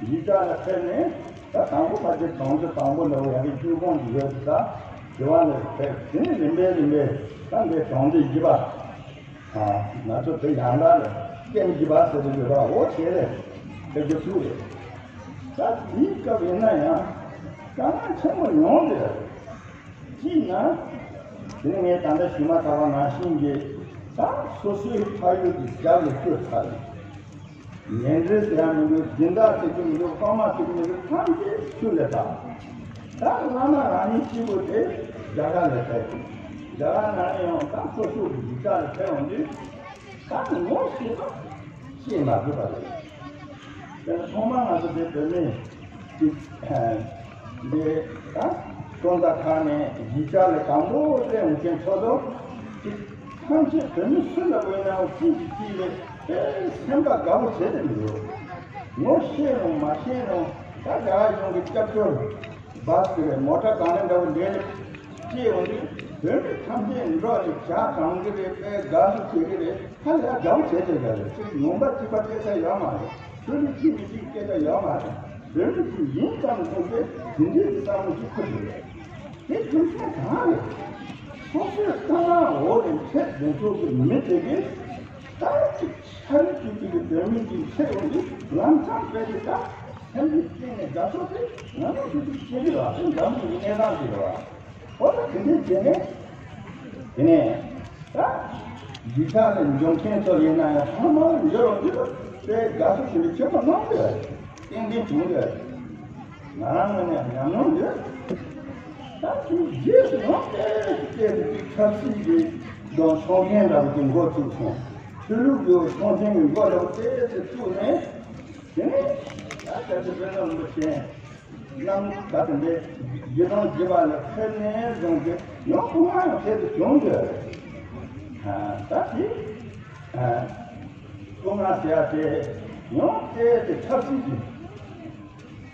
གཞིས་ཆགས་ལ་ཕེབས་ནས་ད་དང་པོ་ཕལ་ཆེར་གྲོང་སྡེ་དང་པོ་ལ་ཡ་གི་བཅུ་གོང་གི་ཡོད་དེ། ད་དེ་བ་ལ་ཕེབས། དེ་ནས་རིམ་པས་རིམ་པས་ད་འདི་གྲོང་སྡེ་བཞི་པ། ང་ཚོ་དེ་ཡང་ལ་ལ་ཀེམ་བཞི་པ་ཟེར་གྱི་ཡོད་པ། འོ་དེ་ལ་ཕེབས་འགོ་ཚུགས་རེད། ད་དེའི་སྐབས་ཡིན་ན་ཡང་དཀའ་ངལ་ཆེན་པོ་ཡོང་དེ་རེད། གཅིག་ན། དེ་ནས་ངས་ད་ལྟ་ཞུས་མ་ཐག་པ་ནང་བཞིན་གྱི་ད་སོ་སོའི་ཕ་ཡུལ་གྱི་རྒྱབ་ལ་བསྐྱོད་ཚར་རེད། ཉེ་འབྲེལ་ཟེར་ཡ་མི་འདུག་སྦྱིན་བདག་ཟེར་གྱི་མི་འདུག་གཏོང་མ་ཟེར་གྱི་མི་འདུག་ཐམས་ཅད་ཆུ་ལས་བཏང་། ད་བླ་མ་རང་ཉིད་གཅིག་པུ་དེ་རྒྱ་གར་ལ་ཕེབས། རྒྱ་གར་ནང་ཡང་ད་སོ་སོ་གི་གཞིས་ཆགས་ལ་ཕེབས་འོང་དུས། ད་ངོ་ཤེས་པ་ཤེས་མ་དགོས་པ་རེད། དེ་ནས་ཐོག་མར་ང་ཚོ་དེ་བོད་མི་གཅིག་འདི་ད་སོན་རྩ་ཁག་ནས་གཞིས་ཆགས་ལ་དང་པོ་སླེབས་འོང་མཁན་ཚོ་ཚོ་གཅིག་ཐམས་ཅད་བོད་མི་སུ་ལ་འོས་ནའང་གཅིག་གིས་གཅིག་ལ་དཔེ་སེམས་པ་དགའ་པོ་བྱེད་དེ་མི་འདུག་ངོ་ཤེས་རུང་མ་ཤེས་རུང་ད་རྒྱ་གར་གཞུང་གི་སྐྱབས་བཅོལ་བ་ཟེར་བའི་མོ་ཊ་གང་ལ་འདྲ་བོ་འདྲེན་ནས་སྐྱེལ་འོང་དུས། བོད་མི་ཐམས་ཅད་འགྲོ་ནས་ཇ་དྲངས་ཀྱི་རེད། དཔེ་དགའ་བསུ་བྱེད་ཀྱི་རེད། ཧ་ལས་ཡག་དགའ་པོ་བྱེད་བསྡད་ཀྱི་རེད། ཅིག་ངོམ་པ་སྐྱིད་པ་སྐད་ཆ་ཡོད་མ་རེད། ཆོས་ལུགས་གཅིག་མི་གཅིག་སྐད་ཆ་ཡོད་མ་རེད། བོད་མི་གཅིག་ཡིན་ཙམ་ཐུག་པས་དེ་འདྲའི་གི་བསམ་བློ་ཅིག་འཁོར་གྱི་རེད། དེ་རྒྱུ་མཚན་གང་རེད། སོ་སོའི་དཀའ་ངལ་འོག་ནས་འཕྲད་འགྲོ་ཚུལ་གྱི་མི་དེ་གིས་ད་ཅིག་ཤ་རུས་གཅིག་པའི་གི་བོད་མི་གཅིག་འཕྲད་འོང་དུས་ལམ་སང་དཔེ་དེ་ད་སེམས་ཀྱི་གཏིང་ནས་དགའ་ཕྱོགས་དེ་ང་ཚོ་ཚོ་ཅིག་སྐྱེ་གི་རེད་བ། དེ་འཛམ་གླིང་གི་གནས་སྟངས་ཅིག་རེད་བ། འོ་ན་དེ་འདྲའི་བྱས་ནས། དེ་ནས་ད་གཞིས་ཆགས་ལ་འབྱོར་མཁན་ཚོ་ཡིན་ན་ཡང་ཚང་མ་འབྱོར་རོགས་འདུག་པས་དགའ་བསུ་ཞུ་ལུགས་ཆེན་པོ་གནང་དགོས། ཏན་ཏན་བྱུང་དགོས། ང་རང་ངོས་ནས་ཉམས་མྱོང་ཡོད། ད་དུས་རྗེས་སུ་ཡང་ཏོག་ཙམ་ཏོག་ཙམ་ཅིག་ཆབ་སྲིད་ཀྱི་དང་ཕྱོགས་འགལ་འདྲ་བོ་ཅིག་འགོ་བཙུགས་སོང་། ཆོས་ལུགས་ཀྱི་ཕྱོགས་འགལ་གྱི་འགོ་འདྲ་བོ་ཏོག་ཙམ་བཙུགས་ནས། དེ་ནས་ད་ལྟ་དེ་དཔེ་ན་ལུང་པ་ཅན། གནང་ད་དེ་འདྲའི་བཞི་སྟོང་བརྒྱད་པ་ལ་ཕེབས་ནས་བཟུང་སྟེ་ཡང་སྐུ་ངལ་ཡང་ཐེབས་ཏེ་བྱུང་ཡོད་རེད། ད་དེ་སྐུ་ངལ་ཟེར་ཡ་དེ་ཡང་དེ་དེ་ཆབ་སྲིད་ཀྱི་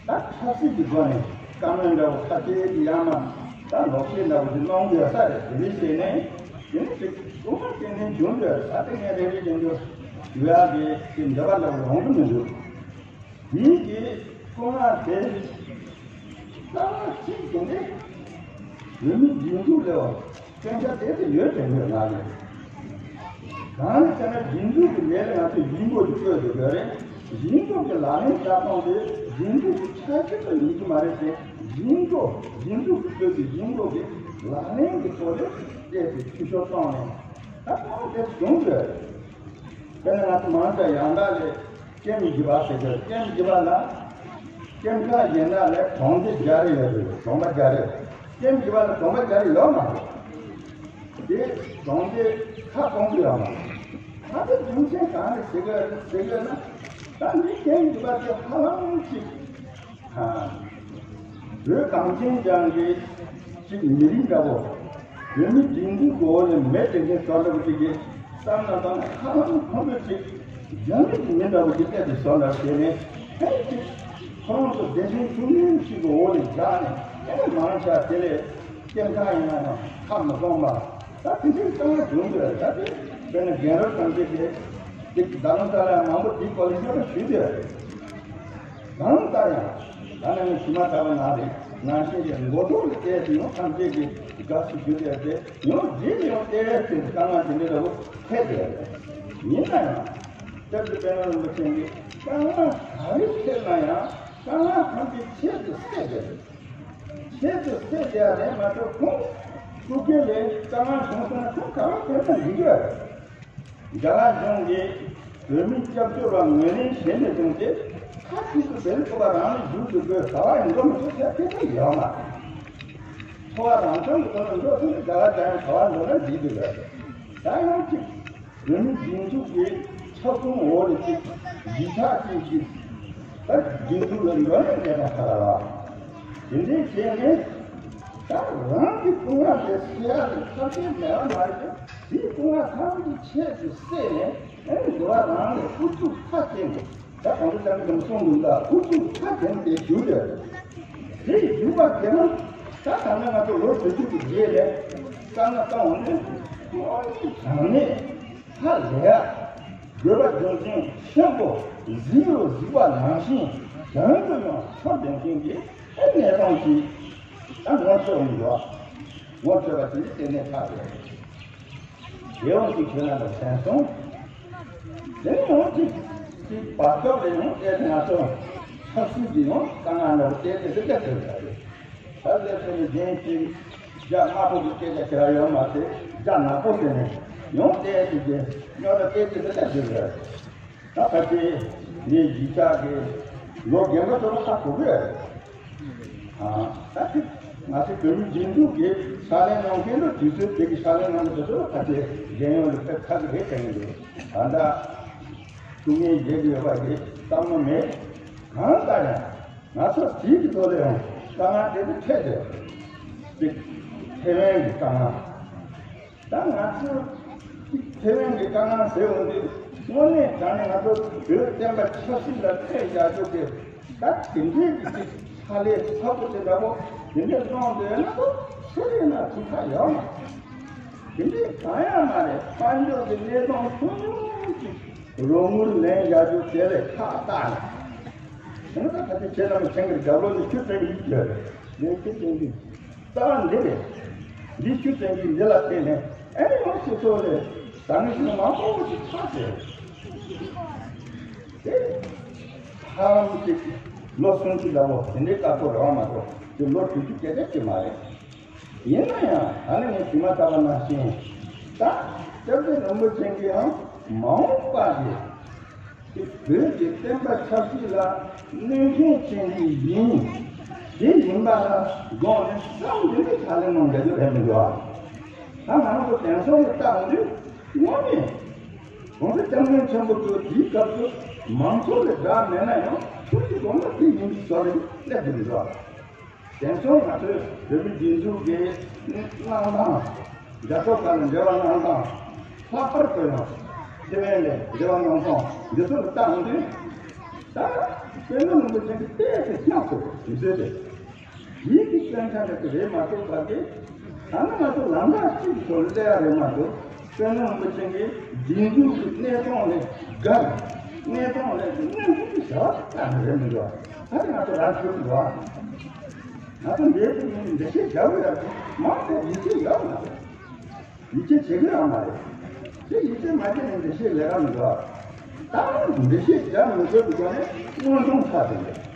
ད་ཆབ་སྲིད་ཀྱི་སྒོ་ནས་བཀའ་མོལ་འདྲ་བོ་ཁ་གཏད་ཀྱི་ཡ་མ་ད་ལོག་བཤད་འདྲ་བོ་དེ་གནང་དགོས་ས་རེད། དེ་འདྲ་བྱས་ནས་དེ་ནས་དེ་སྐུ་ངལ་ཏན་ཏན་བྱུང་ཡོད་རེད། ད་དེ་ངས་རེ་རེ་བཞིན་དུ་ཞུ་ཡ་དེ་དེ་འདོད་པ་འདྲ་བོ་ཡོང་གི་མི་འདུག་དེའི་གི་སྐུ་ངག་དེ་རྩ་བ་གཅིག་ཏུ་ནི་བོད་མི་སྒྲིག་འཛུགས་ལས་སྐད་ཆ་དེ་དེ་ཡོད་དེ་ཡོད་ང་ལས། གང་ལ་བྱས་ན་སྒྲིག་འཛུགས་ཀྱི་ལས་ལ་ང་ཚོས་ཡིན་དགོས་ཀྱི་བཀོད་དེ་དགོས་རེད། ཡིན་དགོས་ཀྱི་ལག་ལེན་བསྟར་སྟངས་དེ་སྒྲིག་འཛུགས་ཀྱི་ཆ་ཤས་དུ་ཡིན་གྱི་མ་རེད་དེ། ཡིན་དགོས་སྒྲིག་འཛུགས་ཀྱི་བཀོད་དེ་ཡིན་དགོས་ཀྱི་ལག་ལེན་གྱི་ཐོག་ལས་བལྟས་ཏེ་འཐུས་ཤོར་བཏང་ནས་ད་ཐོག་དེ་བྱུང་དགོས་རེད། དཔེར་ན་ང་ཚོ་མང་ཆེ་ཡང་དག་ལས་སྐྱེམས་བཞི་པ་ཟེར་གྱི་སྐྱེམས་བཞི་པ་ལ་སྐྱེམས་ཁ་གཞན་དག་ལས་གྲོང་སྡེ་བརྒྱ་རེ་ཡོད་རེད། གྲོང་པ་བརྒྱ་རེ། སྐྱེམས་བཞི་པ་ལ་གྲོང་པ་བརྒྱ་རེ་ཡོད་མ་རེད། དེ་གྲོང་སྡེ་ཁ་སྐོང་གི་ཡོད་མ་རེད། ད་དེ་རྒྱུ་མཚན་གང་རེད་ཟེར་གི་ཟེར་གི་ན་ད་འདི་སྐྱེམས་བཞི་པ་དེ་ཧ་ལམ་གཅིག་བོད་གངས་ཅན་ལྗོངས་ཀྱི་ཅིག་མི་རིགས་འདྲ་བོ། བོད་མི་སྒྲིག་འཛུགས་ཀྱི་འོག་ནས་མེད་དེ་འདྲའི་བཟོ་འདྲ་བོ་ཅིག་གི་བསམ་ན་བསམ་ན་ཧ་ལམ་ཁོང་ཚོས་ཅིག་རྒྱ་མི་གི་མི་འདྲ་བོ་ཅིག་བལྟས་ཏེ་བཟོ་འདྲ་བྱས་ནས་ཧེ་ཅིག་ཁོ་རང་ཚོ་བདེ་ཆེན་ཆུང་ངུ་ཞིག་གི་འོག་ནས་བཞག་ནས་ཧེ་མང་ཆ་དེ་ལས་སྐྱེམས་ཁང་ཡིན་ན་ཡང་ཁ་མི་སྐོང་པ། ད་དེ་འདྲའི་བསམ་བློ་བྱུང་འདུག་ད་དེ་དཔེར་ན་རྒན་རབས་ཐམས་ཅད་ཀྱིས་ཅིག་རྡ་རམ་ས་ལ་མང་པོ་དེའི་སྐོར་ལ་བཤད་པ་ཞུས་ཏེ། གང་ལྟར་ཡང་ད་ནང་ཞུས་མ་ཐག་པ་ནང་རེད། ནང་བཞིན་གྱི་མགོ་ཐོག་ལ་བལྟས་ཏེ་ཡང་ཐམས་ཅད་ཀྱིས་དགའ་བསུ་ཞུ་བསྡད་དེ་ཡང་རྗེས་ནས་ཡང་བལྟས་ཏེ་དཀའ་ངལ་དེ་འདྲ་ལ་འཕྲད་བསྡད་རེད། ཡིན་ན་ཡང་སྐྱབས་རྗེ་དཔལ་ལྡན་རིན་པོ་ཆེ་གིས་དཀའ་ངལ་ག་རེ་འཕྲད་ན་ཡང་དཀའ་ངལ་ཐམས་ཅད་ཆེད་དུ་བསད་བསྡད་རེད། ཆེད་དུ་བསད་བསྡད་རེད་མ་གཏོགས་ཁོང་སྐུ་སྒེར་ལས་དཀའ་ངལ་བྱུང་སོང་ན་ཁོང་ག་པར་ཕེབས་ན་འགྲིག་གི་རེད། རྒྱ་གར་གཞུང་གིས་བོད་མིའི་སྐྱབས་བཅོལ་བ་ངོས་ལེན་བྱས་ནས་བཟུང་སྟེ་མཐའ་གཅིག་ཏུ་དེ་རིང་ཁོ་པ་རང་ལ་བཞུགས་དགོས་དགོས་བྱ་བ་ཡིན་འགྲོ་མི་འགྲོ་ཟེར་ཐེ་ཚོམ་ཡོད་མ་རེད། འཚོ་བ་རང་སྐྱོང་གི་ཐོག་ནས་འགྲོ་ཐུབ་ན་རྒྱ་གར་རྒྱལ་ཡོངས་ག་པར་འགྲོ་ན་འགྲིག་གི་རེད། ད་ཡང་གཅིག་བོད་མིའི་སྒྲིག་འཛུགས་ཀྱི་ཁྱབ་ཁོངས་འོག་ལ་གཅིག་གཞིས་ཆགས་ཅིག་གི་ད་སྒྲིག་འཛུགས་ལ་འགྲོ་ནས་གནས་སྟངས་ཁ་ལ་ལ་དེ་འདྲའི་བྱས་ནས། ད་རང་གི་སྐུ་ངག་དེ་སེལ་ཡག་ལ་ཐབས་ཤེས་མེད་པ་མ་རེད། དེའི་སྐུ་ངག་ཐམས་ཅད་ཆེད་དུ་བསད་ནས་ཨེ་འགྲོ་བ་རང་ལ་ཨུ་ཚུགས་ཁ་བསྟན་ནས་ད་གང་ལྟར་ཀྱང་གསུང་འདུག་ལ་ཨུ་ཚུགས་ཁ་བསྟན་ཏེ་བཞུགས་ཡོད། དེ་བཞུགས་པ་དེ་ན་ད་ད་ནི་ང་ཚོ་ལོ་དྲུག་ཅུ་གི་རྗེས་ལ་དཀའ་ངལ་བཏང་བ་ནི་དངོས་གནས་དྲང་གནས་ཧ་ལས་ཡ། དགོས་པ་རྒྱུ་མཚན་ཆེན་པོ་གཟིགས་རོ་གཟིགས་པ་ནང་བཞིན་དོན་དུ་ཡང་ཕྱོགས་ལྡན་མཁན་གྱི་ཨེ་གནས་སྟངས་ཀྱིས་ད་ངོ་འཕྲོད་འོང་འགྲོ། ངོ་འཕྲོད་པ་དེ་ནི་དེ་ནས་ཐག་རེད། རྒྱལ་ཡོངས་ཀྱི་ཁྱོད་རང་ལ་མཚན་སོང་། དེ་ནི་ཡང་ཅིག་ཅིག་བར་སྐབས་ལ་ཡང་ཨེ་ང་ཚོ་ཆབ་སྲིད་ཀྱི་ཡང་དཀའ་ངལ་འདྲ་བོ་བལྟས་ཏེ་དེ་འདྲ་བྱས་པ་རེད། ད་ལས་ཚོ་ནི་གཞན་གྱི་རྒྱ་དམར་པོ་གི་སྐད་ཆ་བྱེད་ར་ཡོད་མ་ཚད་རྒྱ་ནག་པོ་ཟེར་ནས་ཡང་བལྟས་ཏེ་དེ་རྙོག་དྲ་བལྟས་ཏེ་དེ་འདྲ་བྱས་པ་རེད། ད་ཕལ་ཆེར་ངའི་གཞིས་ཆགས་ཀྱི་ལོ་རྒན་པ་ཚོ་ལ་ཧ་གོ་གི་རེད། ཨ་ད་ཅིག་ང་ཚོ་བོད་མི་སྒྲིག་འཛུགས་ཀྱི་ཕྱག་ལས་གནང་མཁན་ཚོ་དུས་ཚོད་དེ་གི་ཕྱག་ལས་གནང་མཁན་དེ་ཚོ་ལ་ཕལ་ཆེར་རྒན་ཡོལ་ལ་ཕེབས་ཚར་གི་རེད་དྲན་གི་འདུག་ད་ལྟ་ཐུགས་ངལ་བཞེས་ཀྱི་ཡོད་པ་གི་བསམ་བློ་མེད། གང་ལྟར་ཡང་ང་ཚོ་དེའི་གི་ཐོག་ལ་ཡང་དཀའ་ངལ་དེ་ཚོ་འཕྲད་དེ་ཅིག་ཐེ་ཝན་གྱི་དཀའ་ངལ། ད་ང་ཚོ་ཐེ་ཝན་གྱི་དཀའ་ངལ་ཟེར་འོང་དུས་དངོས་གནས་དྲང་གནས་ང་ཚོ་བོད་བསྟན་པ་ཆབ་སྲིད་ལ་ཐེ་ཡག་རྒྱུ་དེ་ད་དེ་འདྲའི་གི་ཅིག་ཕྱག་ལས་ཚ་པོ་དེ་འདྲ་པོ་དེ་འདྲའི་གནང་འདོད་ན་ཚོ་སུ་རེད་ན་ཐུག་ཁ་ཡོད་མ་རེད། དེ་འདྲའི་གང་ཡང་མ་རེད། དཔལ་འབྱོར་གྱི་གནས་སྟངས་ཐུང་ཐུང་ཅིག་རོགས་དངུལ་ལེན་ཡག་རྒྱུ་དེ་ལས་ཁག་བཏགས་ནས་དེ་ནི་ད་ད་ལྟ་ཁྱེད་རང་མཁྱེན་གྱི་རྒྱབ་ལོགས་ནས་ཁྱོད་བཙན་གྱི་ཡིད་ཀྱི་ལས་ཁྱེད་བཙན་གྱི། རྩ་བ་འདི་རེད། འདི་ཆུ་ཚན་གྱི་འདི་ལ་བརྟེན་ནས་ཨེ་ནི་ཡང་སྤྱི་ཚོགས་ལས་ཟང་ངེ་ཞིག་མང་པོ་ཞིག་ཆགས་ཏེ། དེ་ཧ་ལམ་གཅིག་ལོ་སུམ་ཅུ་ལ་ལོ་དེ་འདྲའི་སྐབས་སུ་རེད་བ་མ་གཏོགས་དེ་ལོ་དྲུག་ཅུ་བརྒལ་བསྡད་ཀྱི་མ་རེད། ཡིན་ན་ཡང་ད་ནི་ངས་ཞུས་མ་ཐག་པ་ནང་བཞིན་ད་སྐྱབས་རྗེ་རིན་པོ་ཆེ་གིས་ཡང་མ་འོངས་པ་གི་དེ་བོད་ཀྱི་བསྟན་པ་ཆབ་སྲིད་ལ་གནོད་སྐྱོན་བྱེད་མཁན་ཡིན། དེ་ཡིན་པ་ལ་དགོངས་ནས་བསམ་བློ་ནས་ཕྱག་ལས་གནང་བསྡད་རྒྱུ་རེད་མི་འདུག་ཨ། ད་ང་རང་ཚོ་དེང་སང་གི་ལྟ་འོང་དུས་དངོས་གནས་༸གོང་ས་༸སྐྱབས་མགོན་ཆེན་པོ་མཆོག་དེའི་སྐབས་སུ་མང་ཚོགས་ལས་དགའ་མེད་ན་ཡང་ཐུགས་ཀྱི་དགོངས་པ་དེ་ཡིན་ཞོར་ནས་སླེབས་ཀྱི་མི་འདུག་ཨ། དེང་སང་ང་ཚོའི་བོད་མི་སྒྲིག་འཛུགས་ཀྱི་གནང་སྟངས། རྒྱ་ཐོ་ཁ་ལ་འབྲེལ་བ་གནང་སྟངས། ལྷག་པར་དུ་ཡང་ཐེ་ཝན་ལ་འབྲེལ་བ་གནང་སྟངས་འདི་ཚོ་ལ་བལྟ་འོང་དུས། ད་དཔལ་ལྡན་རིན་པོ་ཆེ་གི་ཏོག་ཙམ་སྙམ་སོང་མི་བཟོད་དེ། ཡིད་ཀྱི་སྐྱོན་ཆ་འདྲ་དེ་རེད་མ་གཏོགས་བར་གྱི། ད་ནི་ང་ཚོ་ལམ་ཁ་གཅིག་ཏུ་སླེབས་ཡ་རེད་མ་གཏོགས་དཔལ་ལྡན་རིན་པོ་ཆེ་གི་སྒྲིག་འཛུགས་ཀྱི་གནས་སྟངས་ལས་བརྒལ། གནས་སྟངས་ལས་ཀྱི་གནས་ཚུལ་གྱི་བྱ་བ་ཙམ་རེད་མི་འདུག་ད་ནི་ང་ཚོ་རང་ཚོའི་འདུག་ང་ཚོ་འདིའི་ཐོག་ནས་འགྲེལ་བཤད་རྒྱག་དགོས་ཡག་མང་པོ་ཡིད་ཆེས་ཡོད་མ་རེད། ཡིད་ཆེས་བྱེད་ཀྱི་ཡོད་མ་རེད། དེ་ཡིད་ཆེས་མ་བྱས་ནས་འགྲེལ་བཤད་ལས་ཀ་མི་འདུག་ད་འགྲེལ་བཤད་རྒྱག་མི་དགོས་པའི་སྒོ་ནས་དངོས་མཐོང་ཆགས་བསྡད་རེད།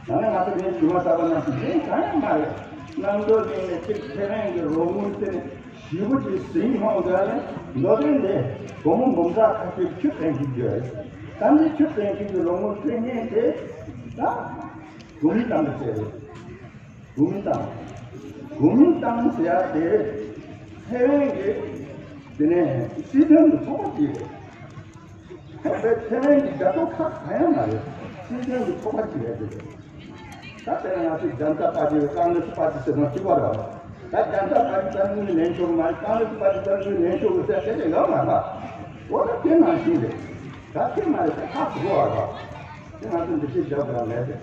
ཡང་ན་ང་ཚོ་ངའི་ཇི་མ་ལྟ་བ་ནང་བཞིན་གཞན་གང་ཡང་མ་རེད། གནམ་གྲུ་གླིང་ནས་གཅིག་ཐེ་ཝན་གྱི་རོགས་དངུལ་བཙལ་ནས་ཞེ་པོ་ཅིག་ཟིང་ཧོང་དགོས་ནས་མདོ་དོན་དེ་སྒོར་མོ་འབུམ་ཕྲག་ཁ་ཤས་ཆུ་དྲན་གྱི་ཡོད། ད་ནི་ཆུ་དྲན་གྱི་རོགས་དངུལ་བཙལ་མཁན་དེ་ད་གོ་མིན་ཏང་གི་རྩལ་རེད། གོ་མིན་ཏང་། གོ་མིན་ཏང་ཟེར་ཡ་དེ་ཐེ་ཝན་གྱི་དེ་ནས་སྲིད་དོན་གྱི་ཚོགས་པ་ཅིག་རེད། ཁོ་པའི་ཐེ་ཝན་གྱི་རྒྱལ་ཁབ་ཁག་གང་ཡང་མ་རེད། སྲིད་དོན་གྱི་ཚོགས་པ་ཅིག་རེད་དེ། ད་དེ་ནས་ང་ཚོས་ཇན་ཏ་པར་ཊི་ཀོང་གྷི་རེ་སི་པར་ཊི་ཟེར་ན་གཅིག་པ་རེད། ད་ཇན་ཏ་པར་ཊི་ད་དངུལ་ལེན་ཆོག་གི་མ་རེད། ཀོང་གྷི་རེ་སི་པར་ཊི་ད་དངུལ་ལེན་ཆོག་གི་ཟེར་དེ་ལས་ཡོད་མ་རེད། འོ་ད་དེ་ནང་བཞིན་རེད། ད་དེ་མ་རེད་དེ་ཁག་པོ་རེད། དེ་ང་ཚོ་འདི་ཤེས་རྒྱག་དགོས་མེད་དེ།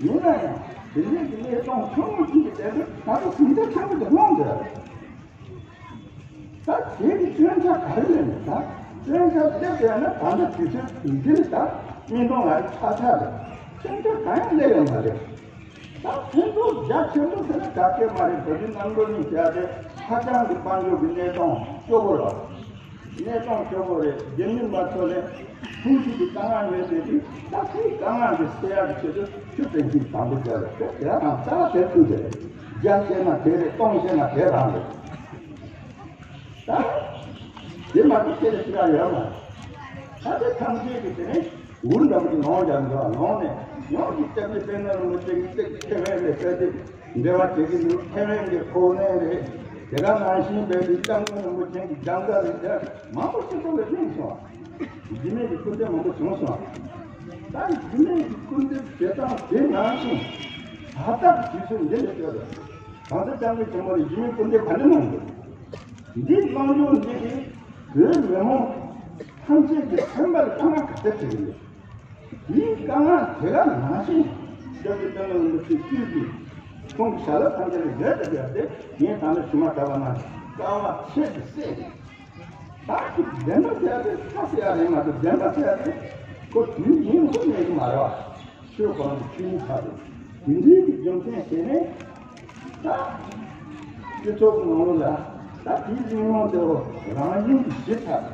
ཡིན་ན་ཡང་དེ་འདྲའི་གི་གནས་སྟངས་ཆུང་ངུ་ཅིག་གི་དེ་ཚོ་ང་ཚོ་ཟིང་ཆ་ཆེན་པོ་ཞིག་སློང་དགོས། ད་དེ་གི་སྐྱོན་ཆ་ག་རེ་ལས་ནས་ད་སྐྱོན་ཆ་སླེབས་ཡོད་ན་ད་ལྟ་དུས་ཚོད་འདི་ལ་ད་མི་མཐོང་ང་ཆ་ཆ་རེད། སྐྱོན་ཆ་གང་ཡང་སླེབས་ཡོད་མ་རེད། ད་ཕན་ཐོགས་རྒྱ་ཆེན་པོ་ཟེར་ན་ག་གེ་མ་རེད། བོད་བརྒྱུད་ནང་ལོ་གཉིས་བྱས་ཏེ་ཧ་ཅང་གི་དཔལ་འབྱོར་གྱི་གནས་སྟངས་སྐྱོ་པོ་རེད། གནས་སྟངས་སྐྱོ་པོ་རེད། རྒྱུ་མི་མ་ཚོ་ལས་ཐུགས་རྗེ་གི་དཀའ་ངལ་ཡོད་དེ་དུས་ད་ཐུགས་དཀའ་ངལ་གྱི་སེལ་ཡག་གི་ཆེད་དུ་ཆུ་དྲན་གྱི་དང་པོ་བརྒྱབ་རེད། དེ་དེ་རང་རྩ་བ་དེ་ཐུག་དེ་རེད། བརྒྱ་བཤད་ན་དེ་རེད། སྟོང་བཤད་ན་དེ་རང་རེད། ད་དེ་མ་གཏོགས་དེ་ལས་ཅི་ཡང་ཡོད་མ་རེད། ད་དེ་ཐམས་ཅད་ཀྱི་དེ་ནས་འུར་འདྲ་པོ་ཅིག་ལངས་རྒྱག་འདུག་ལངས་ནས་ཡང་ཅིག་སྐྱབས་རྗེ་དཔལ་ལྡན་རིན་པོ་ཆེ་གིས་ཅིག་ཐེ་ཝན་ལ་ཕེབས་ཏེ་འབྲེལ་བ་བྱེད་ཀྱི་འདུག་ཐེ་ཝན་གྱི་ཕོ་ནན་རེད། དེ་ག་ནང་བཞིན་དཔལ་ལྡན་སྐྱབས་མགོན་རིན་པོ་ཆེ་གི་རྒྱང་བསྒྲགས་རེད། དེ་མང་པོ་ཅིག་ཐོག་ལ་གླེང་སོང་། རྒྱུ་མེད་ཀྱི་སྐུར་འདེབས་མང་པོ་བྱུང་སོང་། ད་རྒྱུ་མེད་ཀྱི་སྐུར་འདེབས་བྱེད་སྟངས་དེ་ནང་བཞིན་ད་ལྟ་གི་དུས་ཚོད་འདི་ལ་ལྟོས་རེད། གང་ཟག་སྐྱབས་མགོན་ཆེན་པོ་ལ་རྒྱུ་མེད་སྐུར་འདེབས་ག་འདྲ་གནང་འདུག་འདི་གནང་རྒྱུ་འདི་གིས་བོད་མི་མང་ཐམས་ཅད་ཀྱི་སེམས་པ་ལ་དཀའ་ངལ་ག་ཚད་ཐེབས་ཀྱི་འདུག་འདིའི་དཀའ་ངལ་དེ་ག་ནང་བཞིན་སྐྱབས་རྗེ་དཔལ་ལྡན་རིན་པོ་ཆེ་བཅས་ཀྱིས་གསུང་གི་བྱ་ལས་ཐམས་ཅད་ལས་འགལ་ཏེ་བསྡད་དེ་ངས་ད་ནི་ཞུ་མ་ཐག་པ་ན་དཀའ་བ་ཁྱད་དུ་བསད་ནས། ད་ཅིག་བདེན་པ་ཟེར་ཡ་དེ་ཁ་ཟེར་ཡ་རེད་མ་གཏོགས་བདེན་པ་ཟེར་ཡ་དེ་ཁོ་དུས་ཡུན་རིང་པོ་གནས་ཀྱི་མ་རེད་བ། ཆོས་ཁོ་རང་གི་ཆོས་ཉིད་ཆགས་འདུག་འདི་འདྲའི་གི་རྒྱུ་མཚན་བྱས་ནས་ད་སྤྱི་ཚོགས་ཀྱི་ནང་ལོགས་ལ་ད་དེའི་གླེང་སློང་དེ་རང་བཞིན་གྱིས་ཞི་ཚར།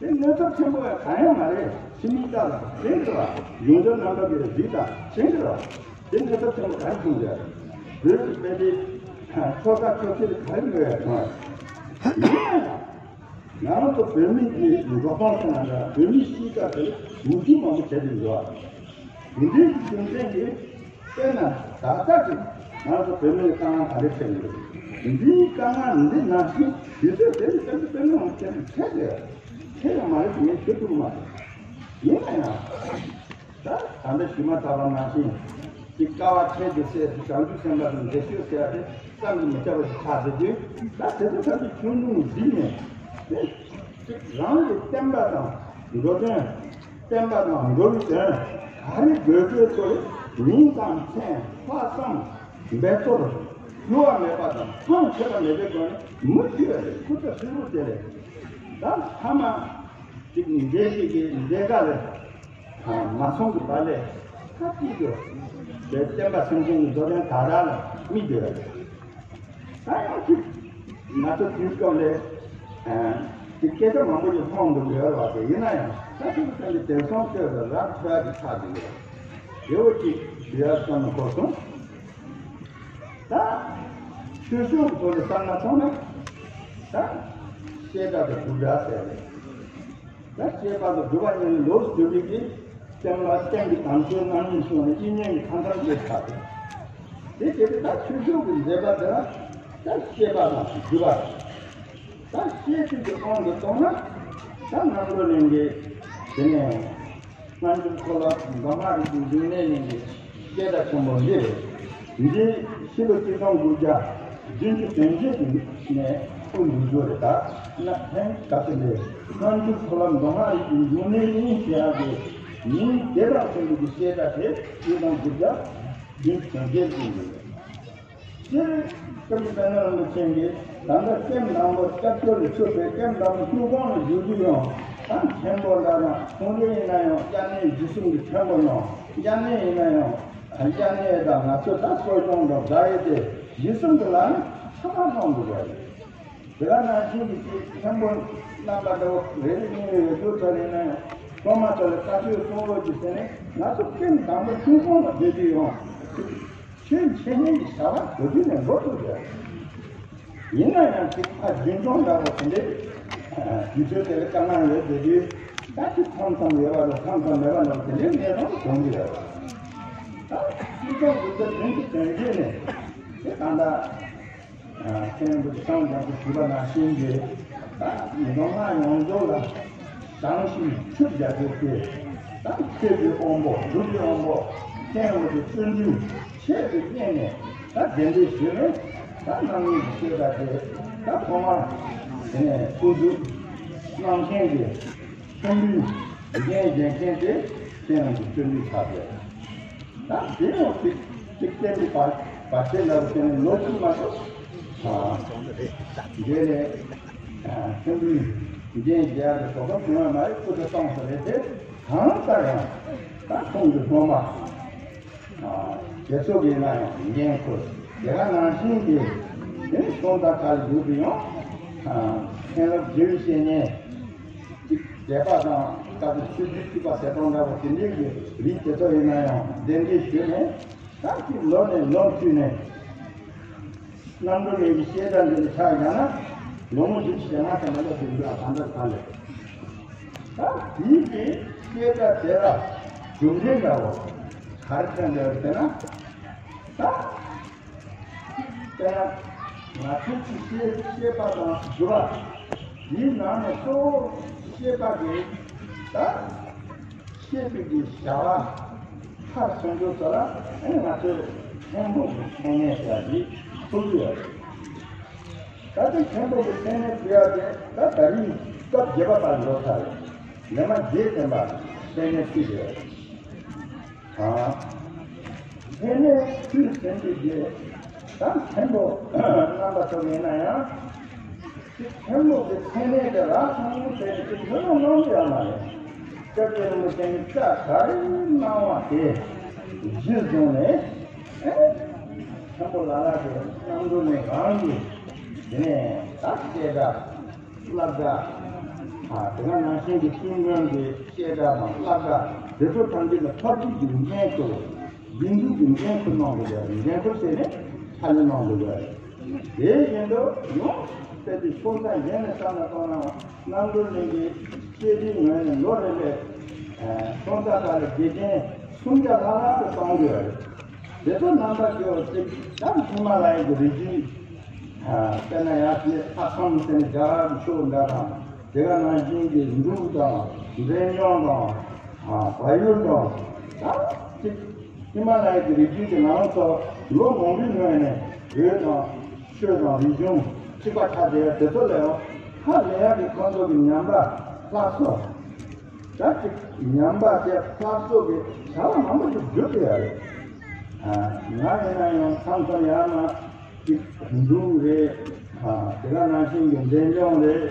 དེ་གནོད་ཚབས་ཆེན་པོ་ཡང་གང་ཡང་མ་རེད། ཕྱི་མིག་ལྟ་ལ་དྲན་གྱི་རེད་བ། ཡོངས་འབྱོར་རྣམ་པ་གི་རེད་འདི་དང་དྲན་གྱི་རེད་བ། དེ་གནོད་ཚབས་ཆེན་པོ་ག་རེ་བྱུང་རེད། བོད་ཀྱི་དཔེ་དེ་ཆོལ་ཁ་ཆོས་ཁྲིམས་ག་རེ་ཡོད་ཡ་བྱུང་ཡ། ཡིན་ན་ཡང་། ང་རང་ཚོ་བོད་མི་གི་འགྲོ་སྟངས་ཟེར་ན་འདྲ། བོད་མི་སྤྱིའི་སྐབས་དེར་མུ་མཐུད་མང་པོ་བྱས་ཏེ་འགྲོ་བ། འདི་འདྲའི་གི་རྒྱུ་མཚན་གྱིས་དཔེར་ན་ད་ལྟ་གི་ང་ཚོ་བོད་མི་ལ་དཀའ་ངལ་ག་རེ་འཕྲད་ཀྱི་འདུག་འདིའི་དཀའ་ངལ་འདི་ནང་བཞིན་དུས་ཚོད་དེ་ནི་ཏན་ཏན་དཔེ་མི་ཡོང་ཁྱེད་ཚོས་འཕྲད་ཀྱི་ཡོད། འཕྲད་ཡོད་མ་རེད་ཟེར་ངས་ཞུ་ཐུབ་ཀྱི་མ་རེད། ཡིན་ན་ཡང་། ད་ད་ལྟ་ཞུས་མ་ཐག་པ་ནང་བཞིན་གཅིག་དཀའ་བ་ཁྱད་དུ་བསད་དེ་བྱང་ཆུབ་སེམས་དཔའ་དང་འདྲེ་ཤོད་ཟེར་ཡ་དེ་བསམ་གྱིས་མི་ཁྱབ་པ་ཞིག་ཆགས་བསྡད་དུས། ད་དེ་ཚོ་ཐམས་ཅད་ཆུང་ཆུང་གཟིགས་ནས་དེ་གཅིག་རང་གི་བསྟན་པ་དང་འགྲོ་དོན། བསྟན་པ་དང་འགྲོ་བའི་དོན་ག་རེ་དགོས་དགོས་ཚོ་མིང་དང་མཚན་ལྷག་བསམ་འབད་རྩོལ་བསླུ་བ་མེད་པ་དང་ཕངས་ཆད་པ་མེད་པའི་སྒོ་ནས་མུ་མཐུད་པ་རེད། སྐུ་ཚེ་ཧྲིལ་པོ་དེ་རེད། ད་ཐ་མ་གཅིག་འདས་ཀྱི་གི་འདས་ཀ་ལས། མ་སོང་གི་བར་ལས་ཁ་གཅིག་ཏུ་དེ་བསྟན་པ་སེམས་ཅན་གྱི་འགྲོ་དོན་དག་དག་ལ་དམིགས་ཏེ་ཡོད། ད་ཡང་གཅིག་ང་ཚོ་དུས་སྐབས་ལས་ཀྱི་སྐད་ཆ་མང་པོ་ཞིག་མཐོང་འདུག་ཡོད་རེད་བ། དེ་ཡིན་ན་ཡང་ད་ཐུགས་བསམ་གྱི་དེང་སང་ལྟོས་ལ་རབ་ཐོས་ཀྱི་ཆགས་འདུག་ཡོད། དེ་འོ་གཅིག་ཞུ་ཡ་བསམ་ན་གོ་སོང་། ད་ཆོས་ཕྱོགས་ཀྱི་ཐོག་ལ་བསམ་ན་མཐོང་ན་ད་བཤད་གྲྭ་དང་སྒྲུབ་གྲྭ་ཟེར་རེད། ད་བཤད་པ་དང་སྒྲུབ་པ་གཉིས་ནི་ལོགས་སུ་སྒྲུབ་པའི་གི་སེམས་ལ་རྟེན་གྱི་དམ་ཆོས་རྣམ་གཉིས་སོང་བའི་དབྱིག་གཉེན་གྱི་མཐའ་མཚམས་ཀྱི་ཆ་དེ། དེ་བྱས་ཏེ་ད་ཆོས་ཕྱོགས་ཀྱི་མཛད་པ་དེ་ལ་ད་བཤད་པ་དང་སྒྲུབ་པ། ད་བཤད་ཚུལ་གྱི་དབང་དུ་གཏོང་ན་ད་རྣམ་གྲོལ་གླིང་གི་དེ་ནས། སྔ་འགྱུར་མཐོ་སློབ་མདོ་སྔགས་རིག་པའི་འབྱུང་གནས་གླིང་གི་བཤད་གྲྭ་ཆེན་པོ་འདི་རེད། འདི་ཕྱི་ལོ་ཆིག་སྟོང་དགུ་བརྒྱ་བདུན་ཅུ་དོན་བརྒྱད་ཀྱི་ནས་དབུ་འཛུགས་རྒྱུ་རེད། ད་ན་ཕན་ག་ཚོད་ལས་སྔ་འགྱུར་མཐོ་སློབ་མདོ་སྔགས་རིག་པའི་འབྱུང་གནས་གླིང་ཞེས་ཡག་གི་མིང་དེ་དང་མཐུན་པའི་བཤད་གྲྭ་དེ་ཆིག་སྟོང་དགུ་བརྒྱ་བདུན་ཅུ་དོན་བརྒྱད་ཀྱི་འདི་རེད། སྤྱིར་སྐྱབས་རྗེ་དཔལ་ལྡན་རིན་པོ་ཆེ་གིས་ད་ལྟ་ཀེམ་དང་པོ་སྐྱབས་བཅོལ་ལ་ཚུད་པའི་ཀེམ་དང་པོ་ཐུགས་དགོངས་ལ་བཞུགས་དུས་ཡང་ མཁན་པོ་འདྲ་དང་ཁོང་ཚོ་ཡིན་ན་ཡང་སྐྱབས་གནས་རྗེ་བཙུན་གྱི་མཁན་པོ་ཡང་སྐྱབས་གནས་ཡིན་ན་ཡང་སྐྱབས་གནས་དང་ང་ཚོ་ད་གསོ་སྐྱོང་དང་དགའ་ཡོད་དེ་རྗེ་བཙུན་གྱི་ལམ་ཚང་མ་གནང་འདུག་པ་རེད། དེ་ག་ནང་བཞིན་གྱི་ཅིག་མཁན་པོ་རྣམ་པ་འདྲ་བོ་རེ་རེ་གཉིས་རེ་ཡོད་རྒྱུ་ཚོ་ཡིན་ན་ཡང་སློབ་མ་ཚོ་ལ་བཀའ་ཆོས་གསུང་རོགས་ཀྱི་ཟེར་ནས་ང་ཚོ་སྐྱེམས་དང་པོ་ཁྱུང་ཁོང་ལ་བསྡད་དུས་ཡང་། ཆོས་འཆད་ཉན་གྱི་བྱ་བ་དུས་དུས་ནས་འགོ་ཚུགས་ཡོད། ཡིན་ན་ཡང་ཅིག་ཕ་རྒྱུན་སྐྱོང་འདྲ་བོ་དེ་འདྲའི་དུས་ཚོད་དེ་ལ་དཀའ་ངལ་ཡོད་དེ་དུས་ད་ཅིག་མཚམས་མཚམས་ཡོད་པ་དང་མཚམས་མཚམས་མེད་པ་འདྲ་བོ་དེ་འདྲའི་གནས་སྟངས་བྱུང་གི་ཡོད། ད་སྤྱི་ཚོགས་འདི་ཚོ་དོན་གྱི་དོན་བརྗོད་ནས་དེ་ད་ལྟ་མཁན་པོ་ཚང་རྒྱ་མཚོ་ཞུས་པ་ནང་བཞིན་གྱི་ད་མི་གང་ལ་ཡོངས་རྫོགས་ལ། བྱང་ཞིང་ཆུབ་རྒྱ་མཚོའི་སྟེ། ད་ཆོས་ཀྱི་དབང་པོ་སྒྲུབ་པའི་དབང་པོ་མཁན་པོ་གི་བརྩོན་འགྲུས་ཆེད་དུ་བསྙེན་ནས་ད་གདན་འདྲེན་ཞུས་ནས་ད་རྣམ་གཉིས་ཀྱི་སྐྱེ་བ་དེ་ད་ཐོག་མར་དེ་ནས་སྐུ་གཟུགས་གནང་མཁན་གྱི་མཐོན་པོའི་འགན་འཇལ་མཁན་དེ་མཁན་པོ་གི་བརྩོན་འགྲུས་ཆགས་པས། ད་དེ་ཡང་ཚིག་ཚིག་བསྟན་པའི་བར་བར་ཆད་ལ་བརྟེན་ནས་ལོ་གཅིག་མ་གཏོགས་ཨ་འདི་ནས་ཨ་ཐུན་དྲུག་འདི་རྒྱལ་གྱི་གོ་སྐབས་བྱུང་བ་མ་རེད། སྐུ་ཚེ་སྟོང་ཟེར་རེད་དེ་གང་ལྟར་ཡང་ད་ཁོང་གི་སློབ་མ་ཨ་དེ་ཚོ་གིས་ན་ཡང་འགན་ཁུར་དེ་ག་ནང་བཞིན་གྱི་དེ་ནི་སོང་ད་ག་ལ་འཇུག་གི་ཡོང་ཨ་མཁན་སློབ་དགེ་བའི་བཤེས་གཉེན། གཅིག་དད་པ་དང་སྐབས་དེ་ཆོས་བརྒྱུད་གཅིག་པ་ཟེར་སྟངས་འདྲ་བོ་དེ་འདྲའི་གི་རིགས་དེ་ཚོ་ཡིན་ན་ཡང་གདན་འདྲེན་ཞུས་ནས་ད་གཅིག་ལོ་ནས་ལོ་མཐུད་ནས་རྣམ་གྲོལ་གླིང་གི་བཤད་གྲྭ་འདི་ལ་ཆ་བཞག་ན་ལོ་ངོ་བཞི་བཅུ་ཞེ་ལྔ་ཙམ་མ་གཏོགས་ཟིན་འདུག་ཨ་གང་ལྟར་གང་ལས་ད་དེའི་གི་བཤད་གྲྭ་དེ་ལ་རྒྱུ་མཚན་འདྲ་བོ་ག་རེ་བྱས་འདྲ་བོ་ཟེར་ན་ད། དཔེར་ན་ང་ཚོས་ཀྱི་ཤེས་ཤེས་པ་དང་སྒྲུབ་པ་འདིའི་ནང་ནས་གཙོ་བོ་ཤེས་པ་དེ་ད་ཤེས་པའི་གི་བྱ་བ་མཐར་སོན་རྒྱུ་ཚོ་ལ་ཨེ་ང་ཚོས་མཁན་པོ་གི་མཚན་གནས་ཟེར་བ་འདི་ཐོབ་ཀྱི་ཡོད་རེད། ད་ལྟ་མཁན་པོ་གི་མཚན་གནས་ཟེར་བ་དེ་ད་ད་རིང་སྐབས་བརྒྱད་པ་བར་འགྲོ་ཚར་རེད། ལས་མ་བརྒྱད་ལྡན་པ་མཚན་གནས་ཅིག་རེད། ཨ། མཚན་གནས་ཚུལ་ཟིན་གྱི་རྗེས་ད་མཁན་པོ་རྣམ་པ་ཚོ་ཡིན་ན་ཡང་། མཁན་པོ་གི་མཚན་གནས་དེ་རག་སོང་ཟེར་ནས་ཅིག་ཉོན་མོངས་གནང་གི་ཡོད་མ་རེད། སྐྱབས་རྗེ་རིན་པོ་ཆེ་ནས་བཀའ་ག་རེ་གནང་བ་དེ་གཞིར་བཟུང་ནས་ཨེ། མཁན་པོ་ལ་ལ་དེ་རྣམ་གྲོལ་གླིང་རང་གི་དེ་ནས་ད་སྐད་གྲགས། བསླབ་གྲྭ། ཨ་དེ་ག་ནང་བཞིན་གྱི་བཙུན་དགོན་གྱི་བཤད་གྲྭ་དང་བསླབ་གྲྭ་དེ་ཚོ་ཐམས་ཅད་ལ་ཐབས་ཇུས་ཀྱི་འགན་ཁུར། སྒྲིག་འཛུགས་ཀྱི་འགན་ཁུར་གནང་དགོས་པའི་འགན་ཁུར་བྱས་ནས་ཕྱག་ལས་གནང་དགོས་པའི། དེ་བཞིན་དུ་ཡང་དཔེ་དེ་ཕྱོགས་མཐའ་གཞན་ནས་བསམ་བློ་གཏོང་ན་རྣམ་གྲོལ་གླིང་གི་སྐྱེས་སྡེའི་ངོས་ནས་ལོ་རེ་ལས་ཕྱོགས་མཐའ་ཁག་ལ་དགེ་རྒན་སུམ་བརྒྱ་ལྷག་ལྷག་ཏུ་གཏོང་དགོས་པ་རེད། དེ་ཚོ་རྣམ་པ་སྐྱོ་བ་གཅིག་ད་ཧི་མ་ལ་ཡའི་གི་རི་རྒྱུད། དཔེར་ན་ཡང་དེ་ལྷ་ཁང་ཟེར་ནས་རྒྱ་གར་གྱི་ཕྱོགས་འདྲ་དང་དེ་ག་ནང་བཞིན་གྱི་འབྲུག་དང་འབྲས་ལྗོངས་དང་བལ་ཡུལ་དང་ད་གཅིག་ཧི་མ་ལ་ཡའི་གི་རི་རྒྱུད་ཀྱི་ནང་ཚོ་ལོ་མང་པོའི་སྔོན་ནས་འོད་དང་ཆོས་དང་རིག་གཞུང་གཅིག་པ་ཆགས་བསྡད་ཡ་དེ་ཚོ་ལས་ཧ་ལས་ཡ་གི་ཁོང་ཚོ་གི་ཉམས་པ་ལྷག་སོ། ད་ཅིག་ཉམས་པ་དེ་ལྷག་སོ་གི་བྱ་བ་མང་པོ་ཞིག་བསྒྲུབས་ཡོད་རེད། ང་ཡིན་ན་ཡང་མཚམས་མཚམས་ཡང་ན་ཅིག་འབྲུག་རེད། དེ་ག་ནང་བཞིན་གྱི་འབྲས་ལྗོངས་རེད།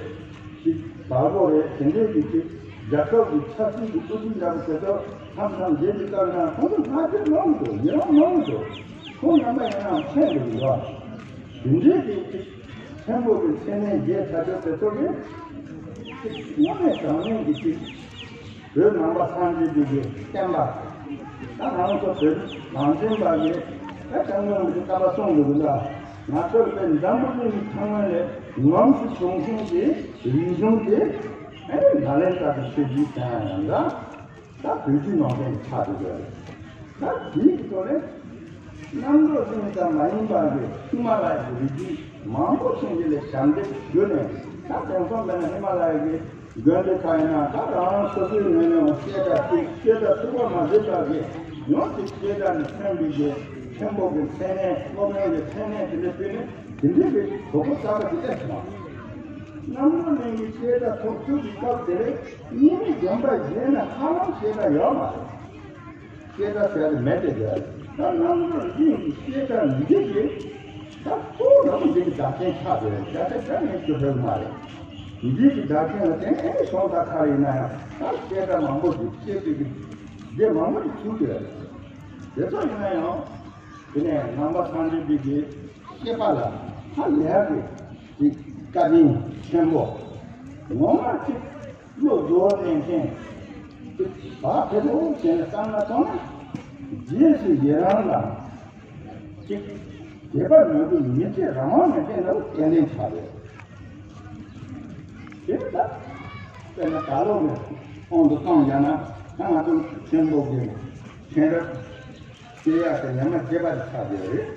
ཅིག་བལ་པོ་རེད། དེ་འདྲས་ཀྱི་ཅིག་རྒྱལ་ཁབ་ཀྱི་ཆབ་སྲིད་ཀྱི་དབུ་ཁྲིད་འདྲ་པོ་དེ་ཚོ་མཚམས་མཚམས་མཇལ་དུས་སྐབས་ན་ཁོང་ཚོ་ང་ཚོས་གནང་མི་འདུག་ཡིན་རང་གནང་མི་འདུག་ཁོང་རྣམ་པ་ཡིན་ནའང་མཁྱེན་འདུག་གི་འདུག་དེ་འདྲས་ཀྱི་ཅིག་མཁན་པོ་གི་མཚན་གནས་བརྒྱད་ཆ་ཆོག་དེ་ཚོ་གི་དངོས་གནས་དྲང་གནས་ཀྱི་ཅིག་བོད་ནང་པ་སངས་རྒྱས་པའི་གི་བསྟན་པ། ད་ང་ཚོ་བོད་རིགས་རང་བཙན་པ་གི་ད་དྲང་གནས་ཀྱི་བསྟན་པ་སྲུང་དགོས་ཀྱི་ལ། ང་ཚོར་དཔེ་འཛམ་བུ་གླིང་གི་ཐང་ངོས་ལས་ངོམས་སུ་བྱུང་མཁན་གྱི་རིག་གཞུང་དེ་ཨེ་ནཱ་ལེནྡྲ་གི་ཆོས་བརྒྱུད་ཀྱང་ཡང་འདྲ། ད་བོད་བརྒྱུད་ནང་བསྟན་གྱི་ཆ་དེ་རེད། ད་དེའི་ཐོག་ནས་རྣམ་གྲོལ་གླིང་ཙམ་མ་ཡིན་པ་གི་ཧི་མ་ལ་ཡ་གི་རི་རྒྱུད་མང་པོ་ཞིག་འདི་ལ་ཞབས་འདེགས་ཞུས་ནས་ད་དེང་སང་མེད་ན་ཧི་མ་ལ་ཡ་གི་དགོན་སྡེ་ཁག་ཡིན་ན་ད་རང་སོ་སོའི་ངོས་ནས་སྐད་གྲགས་ཐུབ་སྐད་གྲགས་ཐུབ་པ་མ་ཟད་པ་གི་ཡང་དེ་སྐད་གྲགས་ནས་ཐོན་པའི་གི་མཁན་པོ་གི་མཚན་གནས་སློབ་དཔོན་གི་མཚན་གནས་དེ་འདྲ་ཕུལ་ནས་དེ་འདྲའི་གི་གོ་སྐབས་གསར་པ་དེ་སླེབས་སོང་། རྣམ་གྲོལ་གླིང་གི་སྐད་གྲགས་ཐོབ་ཐུབ་ཀྱི་སྐབས་དེར་དངོས་གནས་དགོན་པ་གཞན་ན་ཧ་ལམ་སྐད་གྲགས་ཡོད་མ་རེད། སྐད་གྲགས་ཟེར་ཡ་དེ་མེད་དེ་རེད། ད་རྣམ་གྲོལ་གླིང་གི་སྐད་གྲགས་འདི་གི་ད་གཙོ་བོ་རང་འདི་གི་བདག་རྐྱེན་ཆགས་དེ་རེད། ད་ཆ་ད་ངས་ཞུ་ཕོད་མ་རེད། འདི་གི་བདག་རྐྱེན་ལ་བརྟེན་ནས་གཞན་དག་ཁ་ལ་ཡིན་ན་ཡང་ད་སྐད་སྒྲ་མང་པོ་ཞིག་སྐད་དེ་གི་སྡེ་མང་པོ་ཞིག་ཚུགས་ཡོད། དེ་ཚོ་ཡིན་ན་ཡང་དེ་ནས་ནང་པ་སངས་རྒྱས་པའི་གི་སྐྱེས་པ་ལ་ཧ་ལས་ཀྱི་ཅིག་བཀའ་དྲིན་ཆེན་པོ། ངོ་མ་ཅིག་བློ་གཟུ་བོར་གནས་མཁན་ཅིག་བག་ཕེབས་པོ་བྱས་ནས་བསམ་བློ་གཏོང་ན་རྗེས་སུ་ཡི་རང་དང་ཅིག་དད་པ་མོས་གུས་མི་ཚེ་རང་དབང་མེད་མཁན་ལ་ཏན་ཏན་ཆགས་རེད། དེ་ལྟར་དཔེར་ན་ད་ལོ་གི་དབང་དུ་བཏང་ཡང་ན་ད་ང་ཚོ་ཆེན་པོ་གི་མཁྱེན་རབ་སྐྱེ་ཡག་གི་ཉི་མ་བརྒྱད་པ་དེ་ཆགས་བསྡད་རེད།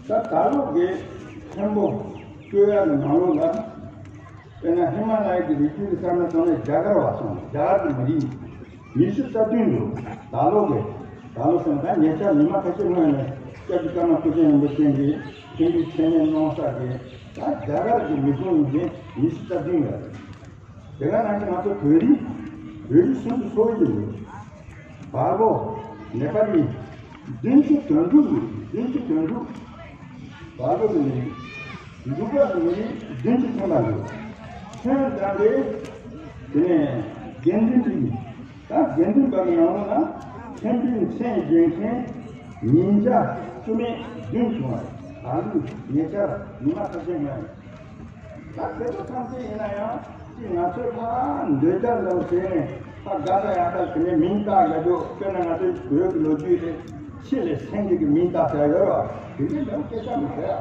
ད་ད་ལོ་གི་ཆེན་པོ་སྐྱེ་ཡག་གི་ནང་ལོགས་ལ་དཔེར་ན་ཧི་མ་ལ་ཡ་གི་རི་རྒྱུད་ཀྱི་ས་ན་ཚང་མས་རྒྱ་གར་བ་སོང་རྒྱ་གར་གྱི་མི་རིགས་ཉི་ཤུ་རྩ་བདུན་འདུག་ད་ལོ་གི་ད་ལོ་སོང་ད་ཉེ་ཆར་ཉི་མ་ཁ་ཤས་སྔོན་ནས་སྐྱབས་རྗེ་ཀརྨ་སྐུ་ཆེན་རིན་པོ་ཆེ་གིས་ཐེངས་འདིའི་མཚན་གནས་གནང་ས་གི་ད་རྒྱ་གར་གྱི་མི་ཁུངས་ཡིན་མཁན་ཉི་ཤུ་རྩ་བདུན་ཡོད། དེ་ག་ནང་བཞིན་ང་ཚོ་བོད་རིགས་བོད་རིགས་སུམ་ཅུ་སོ་བཞི་ཡོད། བལ་པོ་ནེ་པ་ལི་བདུན་ཅུ་དོན་དྲུག་ཡོད། བདུན་ཅུ་དོན་དྲུག་བལ་པོ་གི་མི་རིགས་འབྲུག་པ་གི་མི་རིགས་བདུན་ཅུ་ཐམ་པ་ཡོད། ཁྱོན་བསྡོམས་ཏེ་དེ་ནས་དགེ་འདུན་རིགས་ད་དགེ་འདུན་པ་གི་ནང་ལོགས་ན་མཁན་པོའི་མཚན་བརྗོད་མཁན་ཉིས་བརྒྱ་བཅུ་མེད་བདུན་བྱུང་བ་རེད། ད་ལོའི་ཉེ་ཆར་ཉི་མ་ཁ་ཤས་སྔོན་ད་དེ་ཚོ་ཐམས་ཅད་ཡིན་ན་ཡང་ཅིག་ང་ཚོས་ཕར་འདོད་རྒྱལ་འདྲ་བོ་བྱས་ནས་ཕར་དགའ་ས་ཡག་ས་དེ་ནས་མིང་བཏགས་ཡག་རྒྱུ་དཔེར་ན་ང་ཚོའི་བོད་ཀྱི་ལོ་རྒྱུས་དེ་ཆེད་ལས་སེང་གེ་གི་མིང་བཏགས་ས་ཡག་ཡོད་རེད་བ། དེ་འདྲའི་འདྲ་བོ་སྐད་ཆ་མི་བཤད།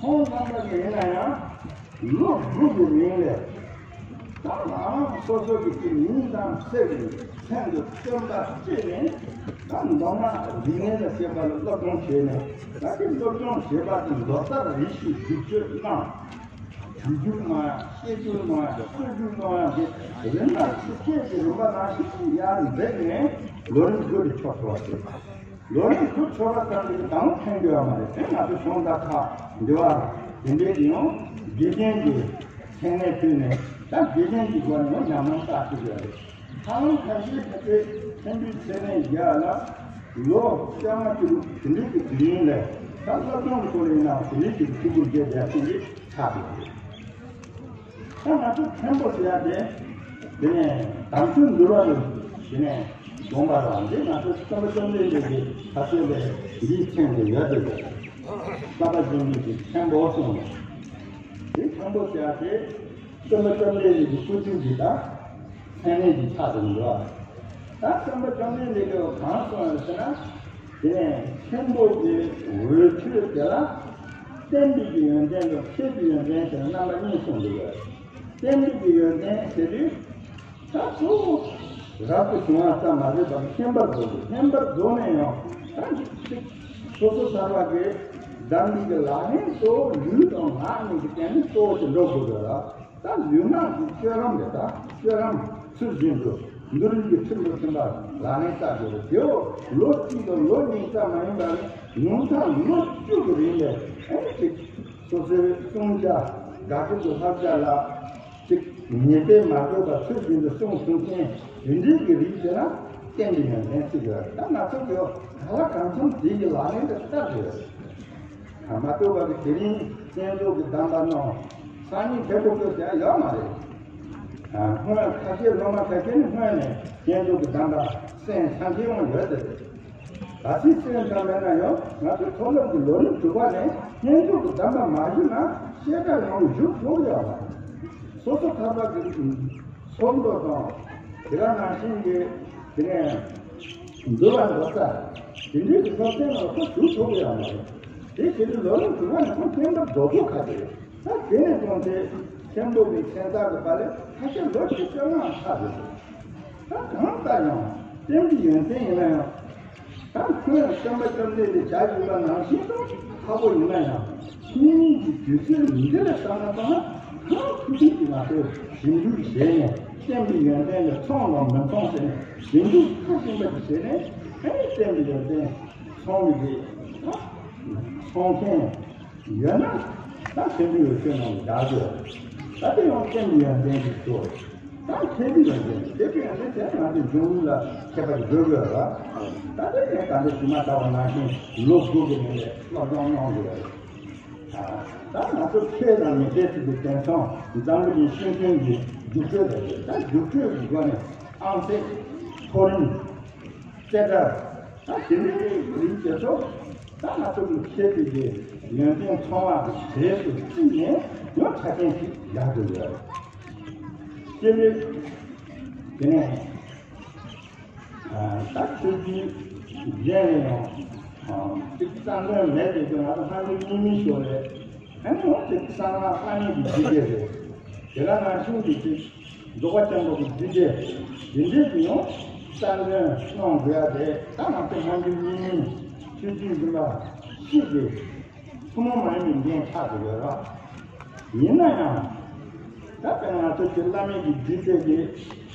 ཁོང་རྣམ་པ་གིས་ཡིན་ན་ཡང་ལོ་དགུ་གི་རིང་ལ་ད་ང་རང་སོ་སོ་གི་དེ་མིང་དང་ཚེ་གི་མཚན་དུ་སྟོན་པ་སྤྲད་ནས་ད་མདོ་སྔགས་རིག་གནས་ལ་བྱེད་པ་ལ་སློབ་སྦྱོང་བྱས་ནས་ད་དེ་སློབ་སྦྱོང་བྱེད་པ་དེ་ལོ་ལྟར་རེ་བཞིན་བསྒྱུར་བཅོས་གནང་། དུས་རྒྱུན་གནང་ཡ་སྐྱེ་རྒྱུན་གནང་ཡ་སྤོ་རྒྱུན་གནང་ཡ་དེ་རིམ་པ་ཆུ་སྐྱེས་ཀྱི་རིམ་པ་ནང་བཞིན་ཡར་འཛེགས་ནས་ལོ་རིམ་དགུ་དེ་ཆོག་ཆོག་པ་རེད། ལོ་རིམ་དགུ་ཆོག་པ་ཙམ་གྱིས་དང་ཕན་གྱི་ཡོད་མ་རེད། དེ་ང་ཚོ་གཞུང་དང་ཁག་འདི་བ་དེ་འདྲའི་གི་ཡང་དགེ་རྒན་གྱི་མཚན་གནས་ཕུལ་ནས་ད་དགེ་རྒན་གྱི་སྒོ་ནས་ཡང་ཉམས་མྱོང་བསགས་ཐུབ་ཡོད་རེད། ཧ་ལམ་ཁ་ཤས་ཁ་ཤས་ཕན་པའི་ཚེ་ནས་རྒྱ་ལ་ལོ་བཅོ་ལྔ་བཅུ་དྲུག་དེ་འདྲའི་གི་དུས་ཡུན་ལས་ད་སློབ་སྦྱོང་གི་ཐོག་ལ་ཡིན་ནའང་དེ་འདྲའི་གི་ཐུགས་ཁུར་བཞེས་བསྡད་མཁན་གྱི་ཆགས་ཡོད་རེད། ད་ང་ཚོ་མཁན་པོ་ཟེར་ཡ་དེ་དེ་ནས་དམ་ཆོས་འདུལ་བ་ལ་དེ་ནས་དགོངས་པ་རང་དེ་ང་ཚོ་སྟོན་པ་བཅོམ་ལྡན་འདས་ཀྱི་ཁ་ཆེ་ལས་འདིའི་མཚན་དེ་ཡོད་དེ་རེད། བསླབ་པ་སྦྱོང་ནུས་ཀྱི་མཁན་པོ་གསུངས་ནས་དེ་མཁན་པོ་ཟེར་ཡ་དེ་སྟོན་པ་བཅོམ་ལྡན་འདས་ཀྱི་སྐུ་དྲིན་གྱི་ད་མཚན་གནས་ཀྱི་ཆ་དེ་འདུག་ཨ། ད་སྟོན་པ་བཅོམ་ལྡན་འདས་ཀྱིས་གང་གསུངས་ཡོད་ཟེར་ན། དེ་ནས་མཁན་པོ་གི་འོས་ཆོས་དེ་ལ་བསྟན་པའི་གི་ཡོན་ཏན་དང་མཁས་པའི་ཡོན་ཏན་ཟེར་རྣམ་པ་གཉིས་གསུངས་འདུག་གས། བསྟན་པའི་གི་ཡོན་ཏན་ཟེར་དུས་ད་གཙོ་བོ་རབ་ཏུ་བྱུང་བ་ཙམ་མ་རེད་པར་བསྙེན་པར་རྫོགས་དགོས། བསྙེན་པར་རྫོགས་ནས་ཡང་ད་ཅིག་སོ་སོ་ཐར་པ་གི་གདམས་པའི་གི་ལག་ལེན་གཙོ་བོ་ལུས་དང་ངག་གཉིས་ཀྱི་སྟེང་ནས་གཙོ་བོ་དེ་འགྲོ་དགོས་རེད་ལ། ད་ལུས་ངག་གི་སྤྱོད་ལམ་རེད། ད་སྤྱོད་ལམ་ཚུལ་བཞིན་དུ་འདུལ་བའི་ཁྲིམས་དང་མཐུན་པར་ལག་ལེན་བསྟར་དགོས་རེད། དེའོ་ལོ་གཅིག་དང་ལོ་གཉིས་ཙམ་མ་ཡིན་པར་ཉུང་མཐར་ལོ་བཅུ་གི་རིང་ལ་ཨེ་ཅིག་སོ་སོའི་བསྲུང་བྱ་དགག་སྒྲུབ་ཀྱི་བསླབ་བྱ་ལ་ཅིག་ཉེས་པས་མ་གོས་པར་ཚུལ་བཞིན་དུ་བསྲུང་ཐུབ་མཁན་དེ་འདྲའི་གི་རིགས་དེ་ལ་བསྟན་པའི་ཡོན་ཏན་ཟེར་གྱི་ཡོད་རེད། ད་ང་ཚོ་གི་ག་ལ་གང་འཚམ་དེ་གི་ལག་ལེན་དུ་བསྟར་དགོས་རེད། མ་གཏོགས་པ་གི་དེ་རིང་བསྙེན་རྫོགས་ཀྱི་གདམས་པ་གནང་སང་ཉིན་དེ་ཐོབ་རྒྱུ་དེ་ཡོད་མ་རེད། སྔོན་ཁ་ཤས་སློབ་མ་ཁ་ཤས་ནི་སྔོན་ནས་བསྙེན་རྫོགས་ཀྱི་གདམས་པ་གསན་ཚར་མཁན་ཡང་ཡོད་དེ་རེད། གལ་སྲིད་གསན་ཚར་མེད་ན་ཡང་ང་ཚོའི་མཐོ་སློབ་ཀྱི་ལོ་རིམ་དྲུག་པ་ནས་བསྙེན་རྫོགས་ཀྱི་གདམས་པ་མ་ཞུས་ན་བཤད་གྲྭ་ཡོང་བཞུགས་ཆོག་གི་ཡོད་མ་རེད། སོ་སོ་ཐར་པ་གི་ཚོགས་འདུ་དང་དེ་ག་ནང་བཞིན་གྱི་དེ་ནས་འདུལ་བ་མདོ་རྩ་དེ་འདྲའི་གི་སློབ་ཚན་ལ་ཁོ་ཞུགས་ཆོག་གི་ཡོད་མ་རེད། དེ་དེ་ནི་ལོ་རིམ་དྲུག་པ་ནས་ཁོ་བསྙེན་པར་རྫོགས་ཐུབ་ཁ་ཅིག་རེད། ད་དེ་ནས་བཟུང་སྟེ་ཆེན་པོ་གི་མཚན་རྟགས་ཀྱི་པ་ལས་ཁ་ཤས་ལོ་བཅུ་བཅོ་ལྔ་ལྷག་རེད། ད་གང་ལྟར་ཡང་བསྟན་པའི་ཡོན་ཏན་ཡིན་ན་ཡང་། ད་ཁོས་སྟོན་པ་བཅོམ་ལྡན་འདས་བྱ་བཞིན་པ་ནང་བཞིན་དུ་ཁག་པོ་ཡིན་ན་ཡང་། སྔོན་གྱི་དུས་ཚོད་འདི་ལ་བསམ་བློ་བཏང་ན་གང་ཐུབ་ཐུབ་ཀྱིས་ང་ཚོས་ཞིབ་འཇུག་བྱས་ནས་བསྟན་པའི་ཡོན་ཏན་ལ་མཚུངས་དང་མི་མཚུངས་ཟེར་ནས་ཞིབ་འཇུག་མཐར་ཕྱིན་པ་ཞིག་བྱས་ནས་ཨེ་བསྟན་པའི་ཡོན་ཏན་མཚུངས་པའི་རེད། མཚུངས་མཁན་ཡོད་ན་ད་ཆེན་པོའི་འོས་ཆོས་ནང་ལ་བདག་དགོས། ད་དེ་ཡང་བསྟན་པའི་ཡོན་ཏན་ཞིག་ཏུ། ད་མཁས་པའི་ཡོན་ཏན་དེ་བས་ཡང་དེ་ང་ཚོའི་གཞུང་ལུགས་ལ་མཁས་པ་ཞིག་དགོས་དགོས་ར། ད་དེ་ནས་ད་འདི་ཞུ་མ་ལྟ་བ་ནང་བཞིན་ལོ་དགུ་གི་རིང་ལ་སློབ་སྦྱོང་གནང་དགོས་རེད། ད་ང་ཚོ་ཆོས་དང་མི་འབྲལ་ཐུབ་པའི་དེང་སང་འཛམ་བུ་གླིང་སྤྱི་མཐུན་གྱི་རྒྱུགས་སྤྲོད་ལ་ཡོད། ད་རྒྱུགས་སྤྲོད་ཀྱི་སྒོ་ནས་ཨང་རྩིས། མཐོ་རིམ། རྩེ་གྲ། ད་དེ་འདྲའི་རིགས་དེ་ཚོ་ད་ང་ཚོ་གི་ཆོས་ཀྱི་ཡོན་ཏན་ཚང་བ་གི་གྲས་སུ་བརྩིས་ནས་ཡང་ཆ་རྐྱེན་ཞིག་ཡག་ཏུ་ཡོད། སྐྱེ་མེད། དེ་ནས། ད་ཆོས་བརྒྱུད་གཞན་ལ་ཡང་ཅིག་རྩ་འཛིན་མེད་དེ་ཀྱང་ང་ཚོ་སྔ་འགྱུར་རྙིང་མའི་ཞོར་ལས་ཨ་ནི་ཡང་ཅིག་གསང་སྔགས་བླ་མེད་ཀྱི་རྒྱུད་སྡེ་རེད། དེ་ག་ནང་བཞིན་གྱི་ཅིག་རྫོགས་པ་ཆེན་པོ་གི་རྒྱུད་སྡེ་འདི་འདྲས་ཀྱི་ཡང་རྩ་འཛིན་གནང་དགོས་ཡ་དེ་ད་ང་ཚོ་སྔ་འགྱུར་རྙིང་མའི་ཆོས་བརྒྱུད་འདི་ལ་གཤིས་ཏེ། ཐུན་མོང་མ་ཡིན་པའི་འགན་ཆགས་ཀྱི་ཡོད་རེད། ཡིན་ན་ཡང་། ད་དཔེར་ན་ང་ཚོ་ཀྱི་བླ་མེད་ཀྱི་རྒྱུད་སྡེ་གི་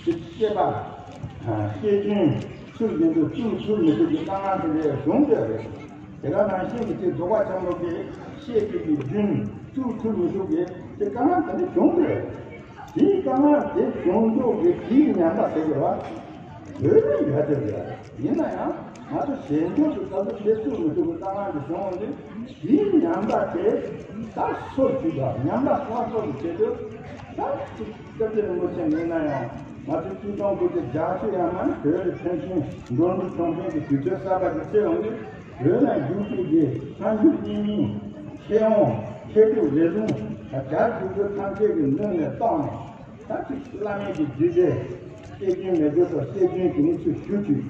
ཀྱི་བཤད་པ། བཤད་རྒྱུན་ཚུལ་བཞིན་དུ་བཙུགས་ཚུལ་མི་ཚུགས་ཀྱི་དཀའ་ངལ་དེ་འདྲ་བྱུང་ཡོད་རེད། དེ་ག་ནང་བཞིན་གྱི་ཀྱི་རྫོགས་པ་ཆེན་པོ་གི་བཤད་རྒྱུ་གི་རྒྱུན་བཙུགས་ཚུལ་མི་ཚུགས་ཀྱི་ཀྱི་དཀའ་ངལ་དེ་འདྲ་བྱུང་ཡོད་རེད། དེའི་དཀའ་ངལ་དེ་བྱུང་འདུག་གི་དེའི་ཉམས་པ་དེ་གི་བ། བོད་ལ་ཡོད་དེ་རེད། ཡིན་ན་ཡང་ང་ཚོ་ཞལ་འདོན་གྱི་སྐབས་སུ་དེ་བཙུགས་མི་ཐུབ་པའི་དཀའ་ངལ་དེ་བྱུང་བ་འདི། དེའི་ཉམས་པ་དེ་ད་སོར་ཆུད་པ། ཉམས་པ་སོར་སོར་དུ་བྱེད་དུས་ད་ཅིག་སྐྱབས་རྗེ་རིན་པོ་ཆེ་མེད་ན་ཡང་ང་ཚོ་ཆིག་སྟོང་དགུ་བརྒྱ་བརྒྱད་ཅུ་ཡར་མར་བོད་ལ་ཐོན་ཤིང་འགྲོ་འདུག་གྲོང་ཁྱེར་གྱི་དུས་ཚོད་གསར་པ་དེ་ཚེ་འོང་དུས། བོད་ནང་བཞུགས་བསྡད་པའི་སྔ་འགྱུར་རྙིང་མའི་མཁས་དབང་མཁས་གྲུབ་རེ་ཟུང་རྒྱ་བརྒྱུད་འཛིན་ཐམས་ཅད་ཀྱི་མདུན་ནས་བཏང་ནས། ད་ཅིག་བླ་མེད་ཀྱི་རྒྱུད་སྡེ་བཤད་རྒྱུན་མེད་རྒྱུ་དང་བཤད་རྒྱུན་དེ་ནི་ཚུར་ཞུ་བཅུག་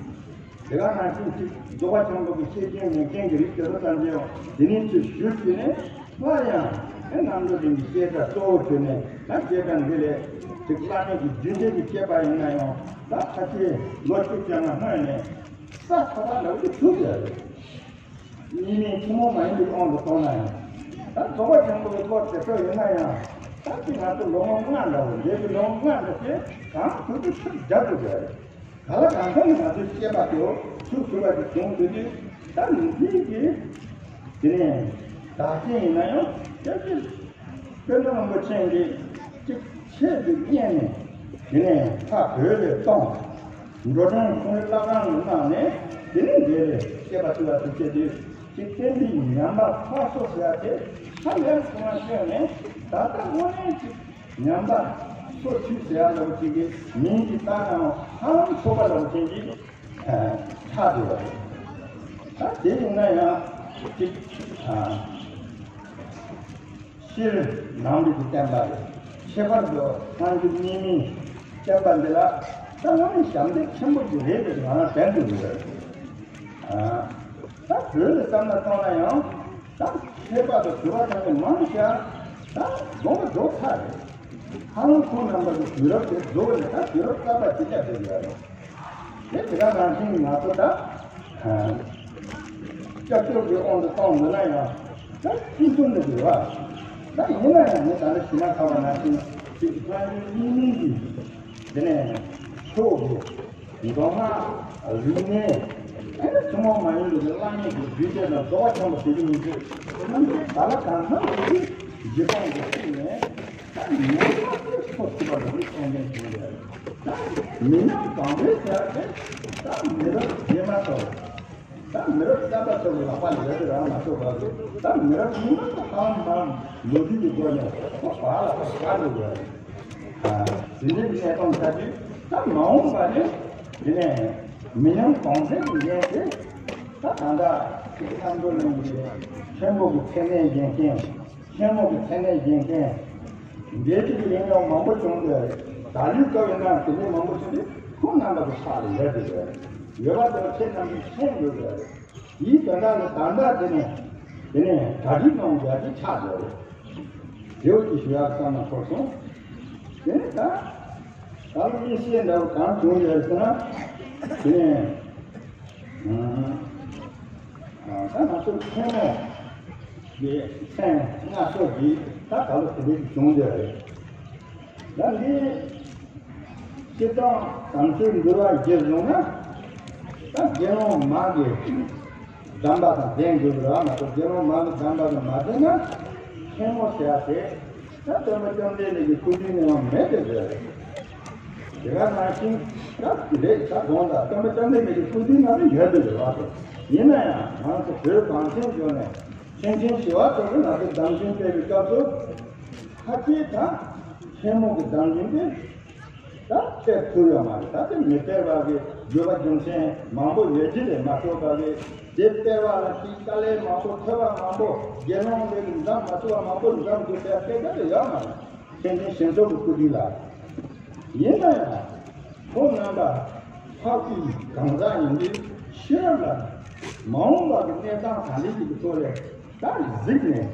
དེ་ག་ནང་བཞིན་ཅིག་རྫོགས་པ་ཆེན་པོ་གི་བཤད་རྒྱུན་མེད་མཁན་གྱི་རིགས་དེ་ཚོ་ཐམས་ཅད་དེ་ནི་ཚུར་ཞུ་བཅུག་ནས། སླར་ཡང་ཨེ་རྣམ་གྲོལ་རིམ་གྱི་བཤད་གྲྭ་གཙོ་བོ་བྱས་ནས། ད་བཤད་གྲྭ་འདི་ལས་ཅིག་བླ་མེད་ཀྱི་རྒྱུད་སྡེ་གི་བཤད་པ་ཡིན་ན་ཡང་། ད་ཕལ་ཆེར་ལོ་བཅུ་བཅོ་ལྔ་སྔོན་ནས་ས་ཁ་པར་ལ་འུ་ཚུགས་ཡོད་རེད། གཉིས་མེད་ཐུན་མོང་མ་ཡིན་པའི་དབང་དུ་བཏང་ན་ཡང་། ད་རྫོགས་པ་ཆེན་པོའི་སྐོར་དེ་ཚོ་ཡིན་ན་ཡང་། ད་ཅིག་ང་ཚོ་ལོ་ངོ་ལྔ་འདྲ་བོ། འདས་པའི་ལོ་ངོ་ལྔ་འདྲ་ཞིག་གང་ཐུབ་ཐུབ་ཚུར་རྒྱག་དགོས་པ་རེད། ག་ལ་གང་འཚམ་ནས་ང་ཚོའི་བཤད་པ་དེ་ཚུར་ཐུབ་པ་ཞིག་བྱུང་དུས། ད་འདི་གི་དེ་ནས་བདག་ཅན་ཡིན་ན་ཡང་སྐྱབས་རྗེ་དཔལ་ལྡན་རིན་པོ་ཆེ་གིས་ཅིག་ཆེད་དུ་གཉེར་ནས། དེ་ནས་ཕ་བོད་ལ་བཏང་། འགྲོ་གྲོན་ཁོང་བླ་སྒང་ལ་གནང་ནས། དེ་ནས་འདི་ལས་བཤད་པ་ཐུབ་པ་དེ་བྱས་དུས། ཅིག་བསྟན་པའི་ཉམས་པ་སླར་གསོ་ཟེར་ཡ་དེ་ཧ་ལས་སོང་བ་ཤེས་ནས། ད་ལྟ་དངོས་གནས་ཅིག་ཉམས་པ་སོར་ཆུད་ཟེར་ཡ་ལ་ཅིག་གི་མིང་གི་བཏགས་ནའང་ཧ་ལམ་ཆོག་པ་ལ་ཅིག་གི་ཆགས་འདུག་པ་རེད། ད་དེ་ཡིན་ན་ཡང་ཅིག་སྤྱིར་ནང་པའི་གི་བསྟན་པ་རེད། ཁྱད་པར་དུ་སངས་རྒྱས་རྙིང་མའི་བསྟན་པ་འདི་ལ་ད་དངོས་གནས་ཞབས་འདེགས་ཆེན་པོ་ཅིག་རེད་དེ་ང་རང་དྲན་དུ་ཡོད། ད་བོད་ལ་བསམ་བློ་བཏང་ན་ཡང་། ད་ཁྱད་པར་དུ་དུས་རབས་ཐམས་ཅད་མང་ཆེ་བ་ད་དགོངས་པ་རྫོགས་ཚར་རེད། ཧ་ལམ་ཁོང་རྣམ་པ་གི་དུས་རབས་དེ་རྫོགས་ནས་ད་དུས་རབས་གསར་པ་ཅིག་སྐྱེལ་བསྡད་ཡོད་རེད། དེ་དེ་ག་ནང་བཞིན་ང་ཚོ་ད་སྐྱབས་བཅོལ་གྱི་དབང་དུ་བཏང་འདུག་ན་ཡང་། ད་ཅི་གསུང་དུ་འགྱུར་བ། ད་ཡིན་ན་ཡང་ངས་ད་ལྟ་ཞུས་ན་ཁ་བ་ནང་བཞིན་ཅིག་སངས་རྒྱས་རྙིང་མའི་གི་དེ་ནས་ཆོས་ཀྱི་མདོ་སྔགས་རིག་གནས། ཨ་ནི་ཐུན་མོང་མ་ཡིན་པའི་བླ་མེད་ཀྱི་རྒྱུད་སྡེ་དང་རྫོགས་པ་ཆེན་པོ་ཟེར་གྱི་མི་འདུག་ཐམས་ཅད་ག་ལ་གང་འཚམ་ཞིག་གི་རྗེས་དཔང་དུ་བརྩིས་ནས། ད་ཉམས་པ་དེ་ཚོ་ཐུབ་པ་ལ་ནི་གཏོང་མཁན་བྱུང་ཡོད། ད་མི་ཉམས་གོང་འཕེལ་ཟེར་ཏེ། ད་མི་རབས་རྗེས་མ་ཚོ། ད་མི་རབས་གསར་པ་ཚོ་གི་ལག་པ་ལ་ཡོད་དེ་རང་མ་གཏོགས་པ། ད་མི་རབས་རྗེས་མ་ཚོ་ཧ་ལམ་ལོ་རྒྱུས་ཀྱི་སྒོ་ནས་ཁོ་བག་ལ་ཁོ་བཞག་འགྲོ་དགོས། དེ་འདྲའི་གནས་སྟངས་ཆགས་དུས། ད་མ་འོངས་པ་ནས་དེ་ནས་མི་ཉམས་གོང་འཕེལ་གྱི་འགན་དེ། ད་ད་ལྟ་ཁམས་ཚོ་གླིང་གི་ཆེན་པོ་གི་མཚན་གནས་འགན་མཁན། ཆེན་མོ་གི་མཚན་གནས་འགན་མཁན། འདས་པའི་གི་ལས་ཉོན་མང་པོ་བྱུང་སྟེ། ད་ལོའི་སྐབས་ཡིན་ན་དེ་འདྲའི་མང་པོ་བྱུང་སྟེ། ཁོང་རྣམ་པ་གི་ཕྱག་ལ་ཡོད་དེ་ཡོད། ཡོད་པ་དེ་ཁྱེད་རྣམ་པས་མཁྱེན་དགོས་པས། དེའི་དོན་དག་ལ་ད་ལྟ་དེ་ནས་དེ་ནས་གྲ་སྒྲིག་གནང་དགོས་ཀྱི་ཆགས་ཡོད་རེད། དེའོ་ཅིག་ཞུ་ཡག་བསམ་ན་འཁོར་སོང་། དེ་ནས་ད་ད་ལོ་དམིགས་བསལ་འདྲ་བོ་གང་བྱུང་ཡོད་ཟེར་ན། དེ་ནས། ད་ང་ཚོ་མཚན་མོ་གི་མཚན་སྔ་སོ་གི་ད་ག་ལོ་དེ་འདྲའི་བྱུང་ཡོད་རེད། ད་འདི་སྤྱིར་བཏང་དམ་ཆོས་འདུལ་བ་གཞིར་བཟུང་ན། ད་དགེ་སློང་མ་གི་གདམས་པ་དང་ལྡན་དགོས་རེད། ང་ཚོ་དགེ་སློང་མ་གི་གདམས་པ་དང་མ་ལྡན་ན་མཚན་མོ་ཟེར་ཡ་དེ། ད་སྟོན་པ་བཅོམ་ལྡན་འདས་ཀྱི་སྐུ་དྲིན་ནི་ཡང་མེད་དེ་རེད། དེ་ག་ནང་བཞིན་སྐབས་ཀྱི་ལས་ཆ་དགོངས་དག་སྟོན་པ་བཅོམ་ལྡན་འདས་ཀྱི་སྐུ་དྲིན་ནང་དུ་ཡོད་དེ་རེད་བ། ཡིན་ན་ཡང་ང་ཚོ་བོད་གངས་ཅན་ལྗོངས་ནས་ མཁན་ཆེན་ཞི་བ་འཚོ་གིས་ང་ཚོ་གདམས་ཆེན་སྤེལ་བའི་སྐབས་སུ་ཁ་ཆེའི་ད་མཁན་མོ་གི་གདམས་ཆེན་དེ་ད་སྤེལ་ཐུབ་ཡོད་མ་རེད། ད་དེ་མི་སྤེལ་བ་གི་དགོས་པ་རྒྱུ་མཚན་མང་པོ་ཡོད་ཀྱི་རེད། མ་གཏོགས་པ་གི་དེ་སྤེལ་བ་ལ་དེའི་དཀའ་ལས་མང་པོ་ཐོས་པ་མང་པོ་དགེ་སློང་ལས་ཀྱི་འཛམ་མ་ཐུབ་པ་མང་པོ་འཛམ་དུ་སྤེལ་སྤེལ་ད་དེ་ཡོད་མ་རེད། མཁན་ཆེན་ཞི་འཚོ་གི་སྐུ་དྲིན་ལ། ཡིན་ན་ཡང་ཁོང་རྣམ་པ་འཕགས་པའི་གང་ཟག་ཡིན་དུས་ཤེས་རབ་ལ་མ་འོངས་པ་གི་གནས་སྟངས་ག་འདྲ་ཞིག་གི་ཐོག་ལས་ད་གཟིགས་ནས།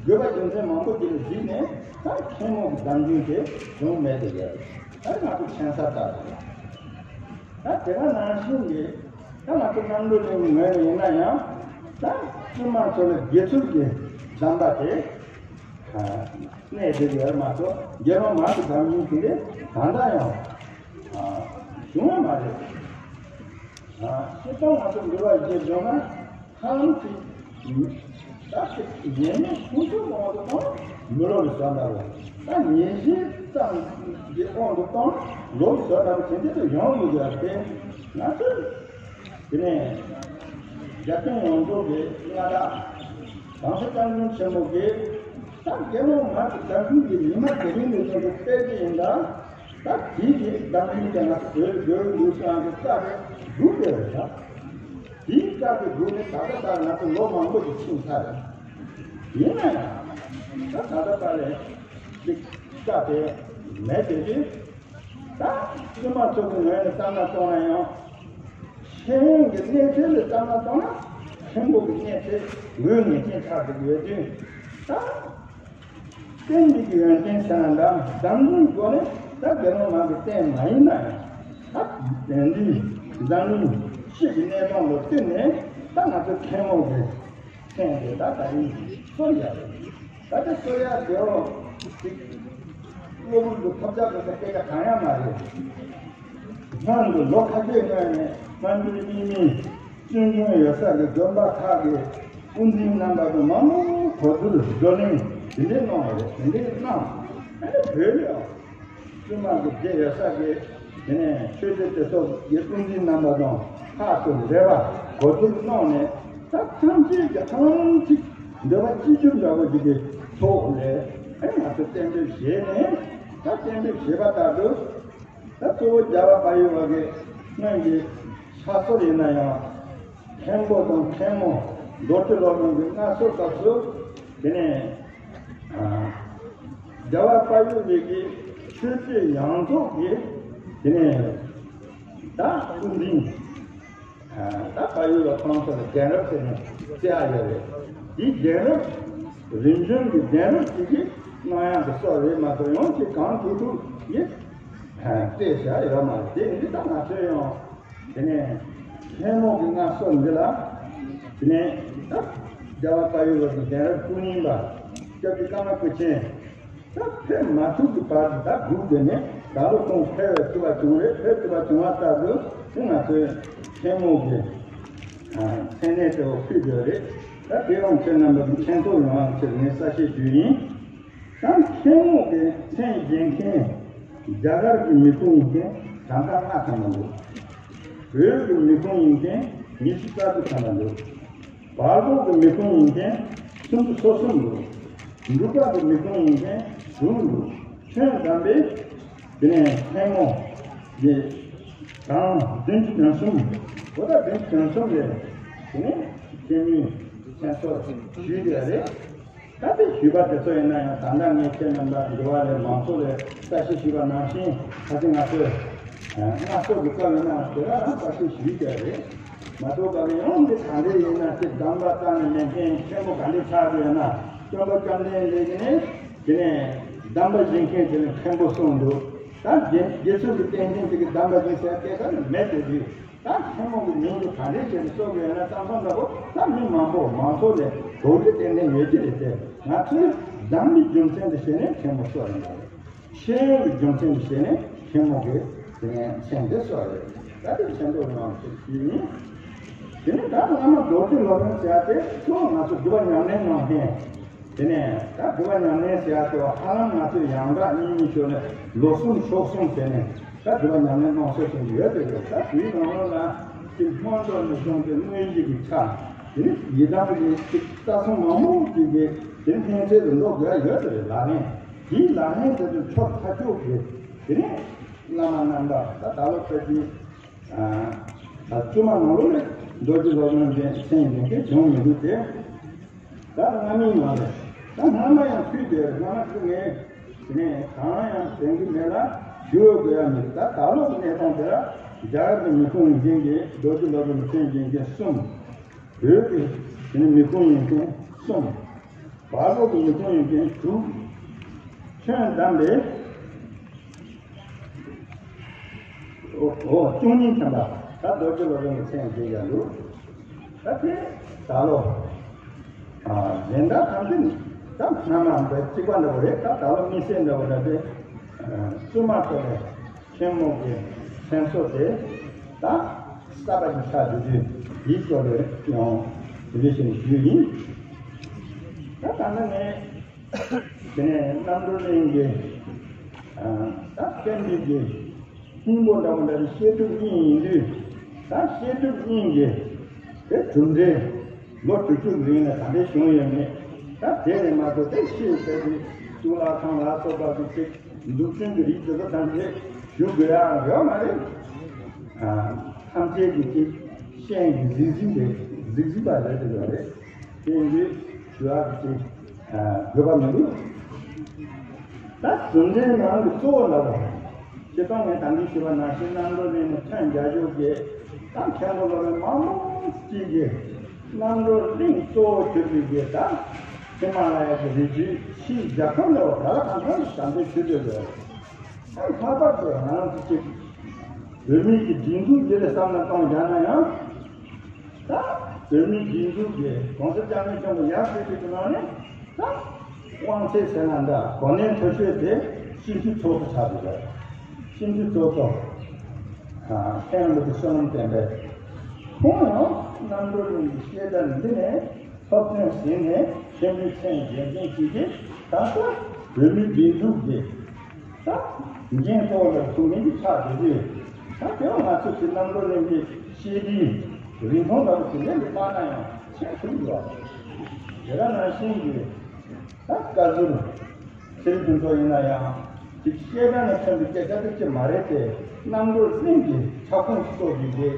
དགོས་པ་རྒྱུ་མཚན་མང་པོ་ཅིག་ལ་གཟིགས་ནས་ད་མཁན་མོ་གི་གདམས་ཆེན་དེ་བྱུང་མེད་དེ་ཡོད། ད་ང་ཚོ་མཁྱེན་གསལ་ལྟར་རེད། ད་དེ་ག་ནང་བཞིན་གྱི་ད་ང་ཚོ་རྣམ་གྲོལ་གླིང་གི་ངོས་ནས་ཡིན་ན་ཡང་ད་བཙུན་མ་ཚོ་ལ་དགེ་ཚུལ་གྱི་གདམས་པ་དེ་གནས་དེ་ཡོད་མ་གཏོགས་དགེ་སློང་མ་གི་གདམས་ཆེན་དེ་འདྲ་ད་ལྟ་ཡང་བྱུང་བ་མ་རེད། སྤྱིར་བཏང་ང་ཚོ་འདུལ་བ་ཞིག་བྱུང་ན། ཧ་ལམ་གྱི་ད་ཞིག་ཉེས་མེད་ཁུངས་ཐུབ་དབང་དུ་བཏང་མི་སློབ་པའི་བཟོ་འདྲ་བོ། ད་ཉེས་ཤེས་ཙམ་གྱི་དབང་དུ་བཏང་སློབ་པའི་བཟོ་འདྲ་བོ་དེ་འདྲ་དུ་ཡོང་མི་དགོས་པ་དེ་ང་ཚོས་དེ་ནས་རྒྱལ་ཕྲན་ཡོངས་རྫོགས་ཀྱི་མངའ་བདག་གང་ཟག་བསྟན་འཛིན་ཆེན་པོ་གིས་ད་དགེ་སློང་མ་གི་བཀའ་དྲིན་གྱི་ཉི་མ་དེ་རིང་ནས་བཟུང་སྟེ་སྤེལ་གྱི་ཡིན་ད། ད་དེའི་གི་གདམས་ངག་དེ་ང་ཚོ་བོད་བོད་ལུགས་སྲོལ་གྱི་བཀའ་དེ་སྒྲུབ་དགོས་རེད་ད། དེའི་བཀའ་དེ་སྒྲུབ་ནས་ད་ལྟ་ལྟར་ང་ཚོ་ལོ་མང་པོ་ཞིག་ཕྱིན་ཚར་རེད། ཡིན་ན་ཡང་ད་ད་ལྟ་ལྟར་ལས་དེ་བཀའ་དེ་མེད་དེ་གི་ད་བཙུན་མ་ཚོ་གི་ངོས་ནས་བསམ་བློ་གཏོང་ན་ཡང་ཤེས་ཡོན་གྱི་གནས་ཚད་ལ་བསམ་བློ་གཏོང་ན་ཆེན་པོ་གི་གནས་ཚད་ངོས་ངེས་ཅན་ཆགས་ཀྱི་ཡོད་དུས་ད། རྟེན་འབྲེལ་གྱི་ཡོན་ཏན་ཟེར་ན་འདྲ་འཛམ་གླིང་སྒོ་ནས་ད་དགེ་སློང་མ་གི་རྟེན་མ་ཡིན་ན་ཡང་ད་དེ་འདྲའི་འཛམ་གླིང་སྤྱི་གི་གནས་སྟངས་ལ་བསྟུན་ནས་ད་ང་ཚོ་མཁན་མོ་གི་མཚན་དེ་ད་ད་རིང་གསོལ་ཡ་རེད། ད་དེ་གསོལ་ཡ་དེའོ་ཅིག་གློ་བུར་དུ་ཐོབ་རྒྱག་དགོས་ས་སྐད་ཆ་གང་ཡང་མ་རེད། སྔོན་དུ་ལོ་ཁ་ཤས་སྔོན་ནས་སྔོན་འགྲོའི་སྙིགས་མའི་བཙུན་ཆུང་ཡོད་ས་གི་དགོན་པ་ཁག་གི་དབུ་འཛིན་རྣམ་པ་ཚོ་མང་པོ་གོ་བསྡུར་བགྲོ་གླེང་དེ་འདྲས་གནང་བ་རེད། དེ་འདྲས་གནང་། ཨ་ནི་བོད་ལ་ཡང་བཙུན་མ་གི་སྡེ་ཡོད་ས་གི་དེ་ནས་ཆོས་སྡེ་དེ་ཚོ་གི་དབུ་འཛིན་རྣམ་པ་དང་ཁག་ཏུ་འབྲེལ་བ་གོ་བསྡུར་གནང་ནས་ད་ཐམས་ཅད་ཀྱི་ཧ་ལམ་ཅིག་འདོད་པ་གཅིག་གྱུར་འདྲ་བོ་ཅིག་གི་ཐོག་ལས་ཨ་ནི་ང་ཚོ་གཏན་འབེབས་བྱས་ནས་ད་གཏན་འབེབས་བྱས་པ་ལྟར་དུ། ད་གཙོ་བོ་རྒྱལ་བ་དཔལ་ཡུལ་བ་གི་སྔོན་གྱི་ཕྱག་སྲོལ་ཡིན་ན་ཡང་མཁན་པོ་དང་མཁན་མོ་རྡོ་རྗེ་སློབ་དཔོན་གྱི་མངའ་གསོལ་སྐབས་སུ་དེ་ནས་ཨ་རྒྱལ་བ་དཔལ་ཡུལ་བའི་གི་ཆོས་སྡེ་ཡོངས་རྫོགས་ཀྱི་དེ་ནས་ད་དབུ་འཛིན་ད་དཔལ་ཡུལ་བ་ཁོང་ཚོ་ལ་རྒན་རབས་ཟེར་ནས་བརྩི་ཡ་ཡོད་རེད། འདི་རྒན་རབས་རིམ་བྱོན་གྱི་རྒན་རབས་ཅིག་གིས་གནང་ཡག་གི་སྲོལ་རེད་མ་གཏོགས་ཡང་ཅིག་གང་ཐུབ་ཐུབ་ཡིན། སྤྲད་བཞག་ཡོད་མ་རེད། དེ་ཡིན་དུས་ད་ང་ཚོས་ཡང་དེ་ནས་མཁན་མོ་གི་མངའ་གསོལ་འདི་ལ་དེ་ནས་ད་རྒྱལ་བ་དཔལ་ཡུལ་བ་གི་རྒན་རབས་སྐུ་རྙིང་པ་སྐྱབས་རྗེ་ཀརྨ་སྐུ་ཆེན་ད་ཕེབས་མ་ཐུབ་ཀྱི་བར་དུ་ད་སྒུག་བསྡད་ནས་ད་ལོ་ཁོང་ཕེབས་པ་ཐུབ་པ་བྱུང་རེད། ཕེབས་ཐུབ་པ་བྱུང་བ་ལྟར་དུ་དེ་ང་ཚོས་མཁན་མོ་གི་མཚན་གནས་དེ་འོ་ཕུལ་དགོས་རེད། ད་དེ་ཡང་ཁྱེད་རྣམ་པ་གི་མཁྱེན་རྟོགས་ཡོང་བ་ཕྱིར་ངས་གསལ་བཤད་ཞུས་ཡིན། ད་མཁན་མོ་གི་མཚན་བརྗེ་མཁན་རྒྱ་གར་གྱི་མི་ཁུངས་ཡིན་མཁན་གྲངས་ཀ་ལྔ་ཐམ་པ་འདུག་བོད་ཀྱི་མི་ཁུངས་ཡིན་མཁན་ཉི་ཤུ་རྩ་དགུ་ཐམ་པ་འདུག་བལ་པོ་གི་མི་ཁུངས་ཡིན་མཁན་སུམ་ཅུ་སོ་གསུམ་འདུག་འབྲུག་པ་གི་མི་ཁུངས་ཡིན་མཁན་དྲུག་འདུག་ཁྱོད་བདམས་པས་དེ་ནས་མཁན་མོ་གི་གྲངས་བདུན་ཅུ་དོན་གསུམ། འོ་ད་བདུན་ཅུ་དོན་གསུམ་རེད། དེ་ནས་མཁན་མོའི་མཚན་གསོལ་ཞུས་དེ་རེད། ད་དེ་ཞུས་པ་དེ་ཚོ་ཡིན་ན་ཡང་ད་ལྟ་ངས་ཁྱེད་རྣམ་པ་འགྲོ་བ་རེད་མང་ཚོགས་ལ་གསལ་བཤད་ཞུས་པ་ནང་བཞིན་ཁ་ཅིག་ང་ཚོས་སྔ་སོགས་ཀྱི་སྐབས་ཡིན་ན་དེ་རང་གསལ་བཤད་ཞུས་དེ་རེད། མ་གཏོགས་པ་ལ་ཡང་འདི་ག་འདྲས་ཡིན་ན་ཅིག་གདམས་པ་རྩ་ནས་མེད་མཁན་མཁན་པོ་ག་འདྲས་ཆགས་ཀྱི་ཡོད་ན་སྟོན་པ་བཅོམ་ལྡན་འདས་ཀྱིས་ནི་དེ་ནས་གདམས་པ་བཞེས་མཁན་དེ་ལ་མཁན་པོ་གསུངས་འདུག་ད་དགེ་དགེ་ཚུལ་གྱི་བསྟན་འཛིན་དེ་གི་གདམས་པ་བཞེས་ཟེར་སྐད་ཆ་ནི་མེད་དེ་དུས་ད་མཁན་པོ་གི་མིང་དེ་ག་འདྲས་བྱས་ནས་གསོལ་གི་ཡོད་ན་བསམ་བསམ་འདྲ་པོ་ད་མི་མང་པོ་མང་ཚོགས་ལས་དོགས་གཞི་ཏན་ཏན་ཡོད་ཀྱི་རེད་དེ་ང་ཚོས་གདམས་པའི་རྒྱུ་མཚན་དེ་བྱས་ནས་མཁན་པོ་གསོལ་ཡིན་པ་རེད། ཤེས་ཡོན་གྱི་རྒྱུ་མཚན་དུ་བྱས་ནས་མཁན་མོ་གིས་དེ་ནས་མཚན་འདི་གསོལ་རེད། ད་དེ་མཚན་ཐོ་རང་ཞིག་ཞུས་ཡིན། དེ་ནས་ད་བླ་མ་རྡོ་རྗེ་སློབ་དཔོན་ཟེར་ཡ་དེ་གཙོ་བོ་ང་ཚོ་སྒྲུབ་པ་ཉམས་ལེན་གནང་མཁན། དེ་ནས་ད་སྒྲུབ་པ་ཉམས་ལེན་ཟེར་ཡ་དེ་ཧ་ལམ་ང་ཚོས་ཡང་དག་སྙིང་ཉིད་ཤོད་ནས་ལོ་གསུམ་ཕྱོགས་གསུམ་བྱས་ནས་ད་སྒྲུབ་པ་ཉམས་ལེན་གནང་སྲོལ་ཞིག་ཡོད་དེ་རེད། ད་དེའི་ནང་ལོགས་ལ་དེ་སྔོན་འགྲོ་ནས་བཟུང་སྟེ་དངོས་གཞི་གི་ཆ། དེ་ནི་ཡི་དམ་གྱི་ཚིག་རྩ་གསུམ་མང་པོ་ཅིག་གི་དེ་ཕན་ཆད་དུ་འགྲོ་དགོས་ཡ་ཡོད་དེ་རེད། ལག་ལེན་དེའི་ལག་ལེན་དེ་ཚོ་ཆོག་ཐག་ཆོད་དེ་དེ་ནི་བླ་མ་རྣམ་པ་ད་ད་ལོ་ཕལ་ཆེར་ད་བཅུ་མ་ནང་ལོ་ལས་རྡོ་རྗེ་སློབ་དཔོན་མཚན་ཡིན་མཁན་བྱུང་མི་འདུག་སྟེ། ད་སྔ་མའི་ནང་ལས་ད་སྔ་མ་ཡང་ཕུལ་དེ་སྔ་མ་ཚུགས་ངེས་དེ་ནས་གང་ཡང་དྲན་གྱི་མེད་ལ་ཞུ་དགོས་ཡ་མི་འདུག་ད་ད་ལོ་གི་གནས་སྟངས་དེ་ལ་རྒྱ་གར་གྱི་མི་ཁུངས་ཡིན་མཁན་གྱི་རྡོ་རྗེ་སློབ་དཔོན་མཚན་ཡིན་མཁན་གསུམ། བོད་ཀྱི་དེ་ནི་མི་ཁུངས་ཡིན་མཁན་གསུམ། བར་སྐོར་གྱི་མི་ཁུངས་ཡིན་མཁན་དྲུག་ཁྱོན་བསྡམས་པས་འོ་བཅུ་གཉིས་ཐམ་པ་ད་རྡོ་རྗེ་སློབ་དཔོན་གྱི་མཚན་བརྗོད་ཡ་འདུག་ད་དེ་ད་ལོ་གཞན་དག་ཐམས་ཅད་ནི་ད་སྔ་མ་འདྲ་གཅིག་པ་འདྲ་བོ་རེད། ད་ད་ལོ་དམིགས་བསལ་འདྲ་བོ་འདྲ་དེ་བཙུན་མ་ཐོབ་པའི་ཆེན་མོ་གི་མཚན་གསོལ་དེ་ད་གསར་པ་ཞིག་ཆགས་བསྡད་དུས་འདིའི་སྐོར་ལས་ཡང་དེ་འདྲ་ཞིག་ཞུས་ཡིན། ད་ད་ལྟ་ངས་དེ་ནས་རྣམ་གྲོལ་གླིང་གི་ད་བསྟན་འགྲོའི་གི་སྙིང་པོ་འདྲ་བོ་འདྲ་བའི་བཤད་སྒྲུབ་གཉིས་ཡིན་དུས་ད་བཤད་སྒྲུབ་གཉིས་ཀྱི་དེ་གྲུབ་འབྲས་ལོ་དྲུག་ཅུ་རིང་ལ་ག་འདྲས་བྱུང་ཡོད་མེད་ད་དེ་ནས་མ་གཏོགས་དེ་ཤེས་ཟེར་དུས་གཙུག་ལག་ཁང་ལ་སོགས་པ་དེ་ཚེ་འཛུགས་སྐྲུན་གྱི་རིགས་དེ་ཚོ་ཐམས་ཅད་ཞུ་དགོས་ཡག་ཡོད་མ་རེད། ཐམས་ཅད་ཀྱི་ཅིག་ཤེས་ཀྱི་གཟིགས་གཟིགས་རེད། གཟིགས་གཟིགས་པ་རེད་དེ་ཡོད་རེད། དེ་ཡིན་དུས་ཞུ་ཡག་གི་ཅིག་དགོས་པ་མི་འདུག་ད་གྲུབ་འབྲས་ནང་གི་གཙོ་བོ་ལ་བ། སྤྱིར་བཏང་ངས་ད་གིན་ཞུས་པ་ནང་བཞིན་རྣམ་གྲོལ་གླིང་ནས་ཐོན་རྒྱ་ཤོག་གི་ད་མཁན་པོ་སློབ་དཔོན་མང་པོ་གཅིག་གིས་རྣམ་གྲོལ་གླིང་གཙོ་བོ་གྱུར་པའི་གི་ད་ཧི་མ་ལ་ཡ་གི་རི་རྒྱུད་ཕྱིའི་རྒྱལ་ཁབ་ལ་བ་ག་ལ་གང་འཚམ་ཞིག་དམ་བཅའ་ཞུ་འདོད་ཡོད། ད་ལྷག་པར་དུ་ང་རང་ཚོ་གཅིག་བོད་མིའི་གི་སྒྲིག་འཛུགས་འདི་ལ་བསམ་བློ་གཏོང་བཞག་ན་ཡང་། ད་བོད་མིའི་སྒྲིག་འཛུགས་ཀྱི་གོང་ས་སྐྱབས་མགོན་ཆེན་པོ་ཡར་ཕེབས་པའི་གི་ནང་ནས་ད་དབང་ཚད་ཟེར་ན་འདྲ་གོ་གནས་མཐོ་ཤོས་དེ་སྤྱི་འཐུས་ཚོགས་གཙོ་ཆགས་འདུག་གས། སྤྱི་འཐུས་ཚོགས་གཙོ་ཨ་མཁན་སློབ་དགེ་བསོད་ནམས་བསྟན་འཕེལ་ཁོང་ཡང་རྣམ་གྲོལ་གླིང་གི་བཤད་གྲྭ་འདི་ནས་སློབ་ཐོན་ཟིན་ནས་མཁན་པོའི་མཚན་བཞེས་མཁན་ཞིག་གིས་ད་ལྟ་བོད་མིའི་སྒྲིག་འཛུགས་ཀྱི་ད་འགན་གཙོ་བོ་ལ་ཐུག་མཁན་གྱི་ཆགས་བསྡད་དུས། ད་དེ་བ་ང་ཚོ་གི་རྣམ་གྲོལ་གླིང་གི་བཤད་རྒྱུའི་རིན་ཐང་ལྟ་བུ་དེ་ལས་ལས་པ་ན་ཡང་ཆེ་ཐུབ་ཡོད། དེ་ག་ནང་བཞིན་གྱི་ད་བཀའ་ཟུར་ཚེ་རིང་ཕུན་ཚོགས་ཡིན་ན་ཡང་ཅིག་བཤད་གྲྭ་ནས་ཐོན་པའི་སྐད་ཆ་དེ་ཅི་མ་རེད་དེ། རྣམ་གྲོལ་གླིང་གི་ཁྱབ་ཁོངས་སུ་གཏོགས་པའི་གི་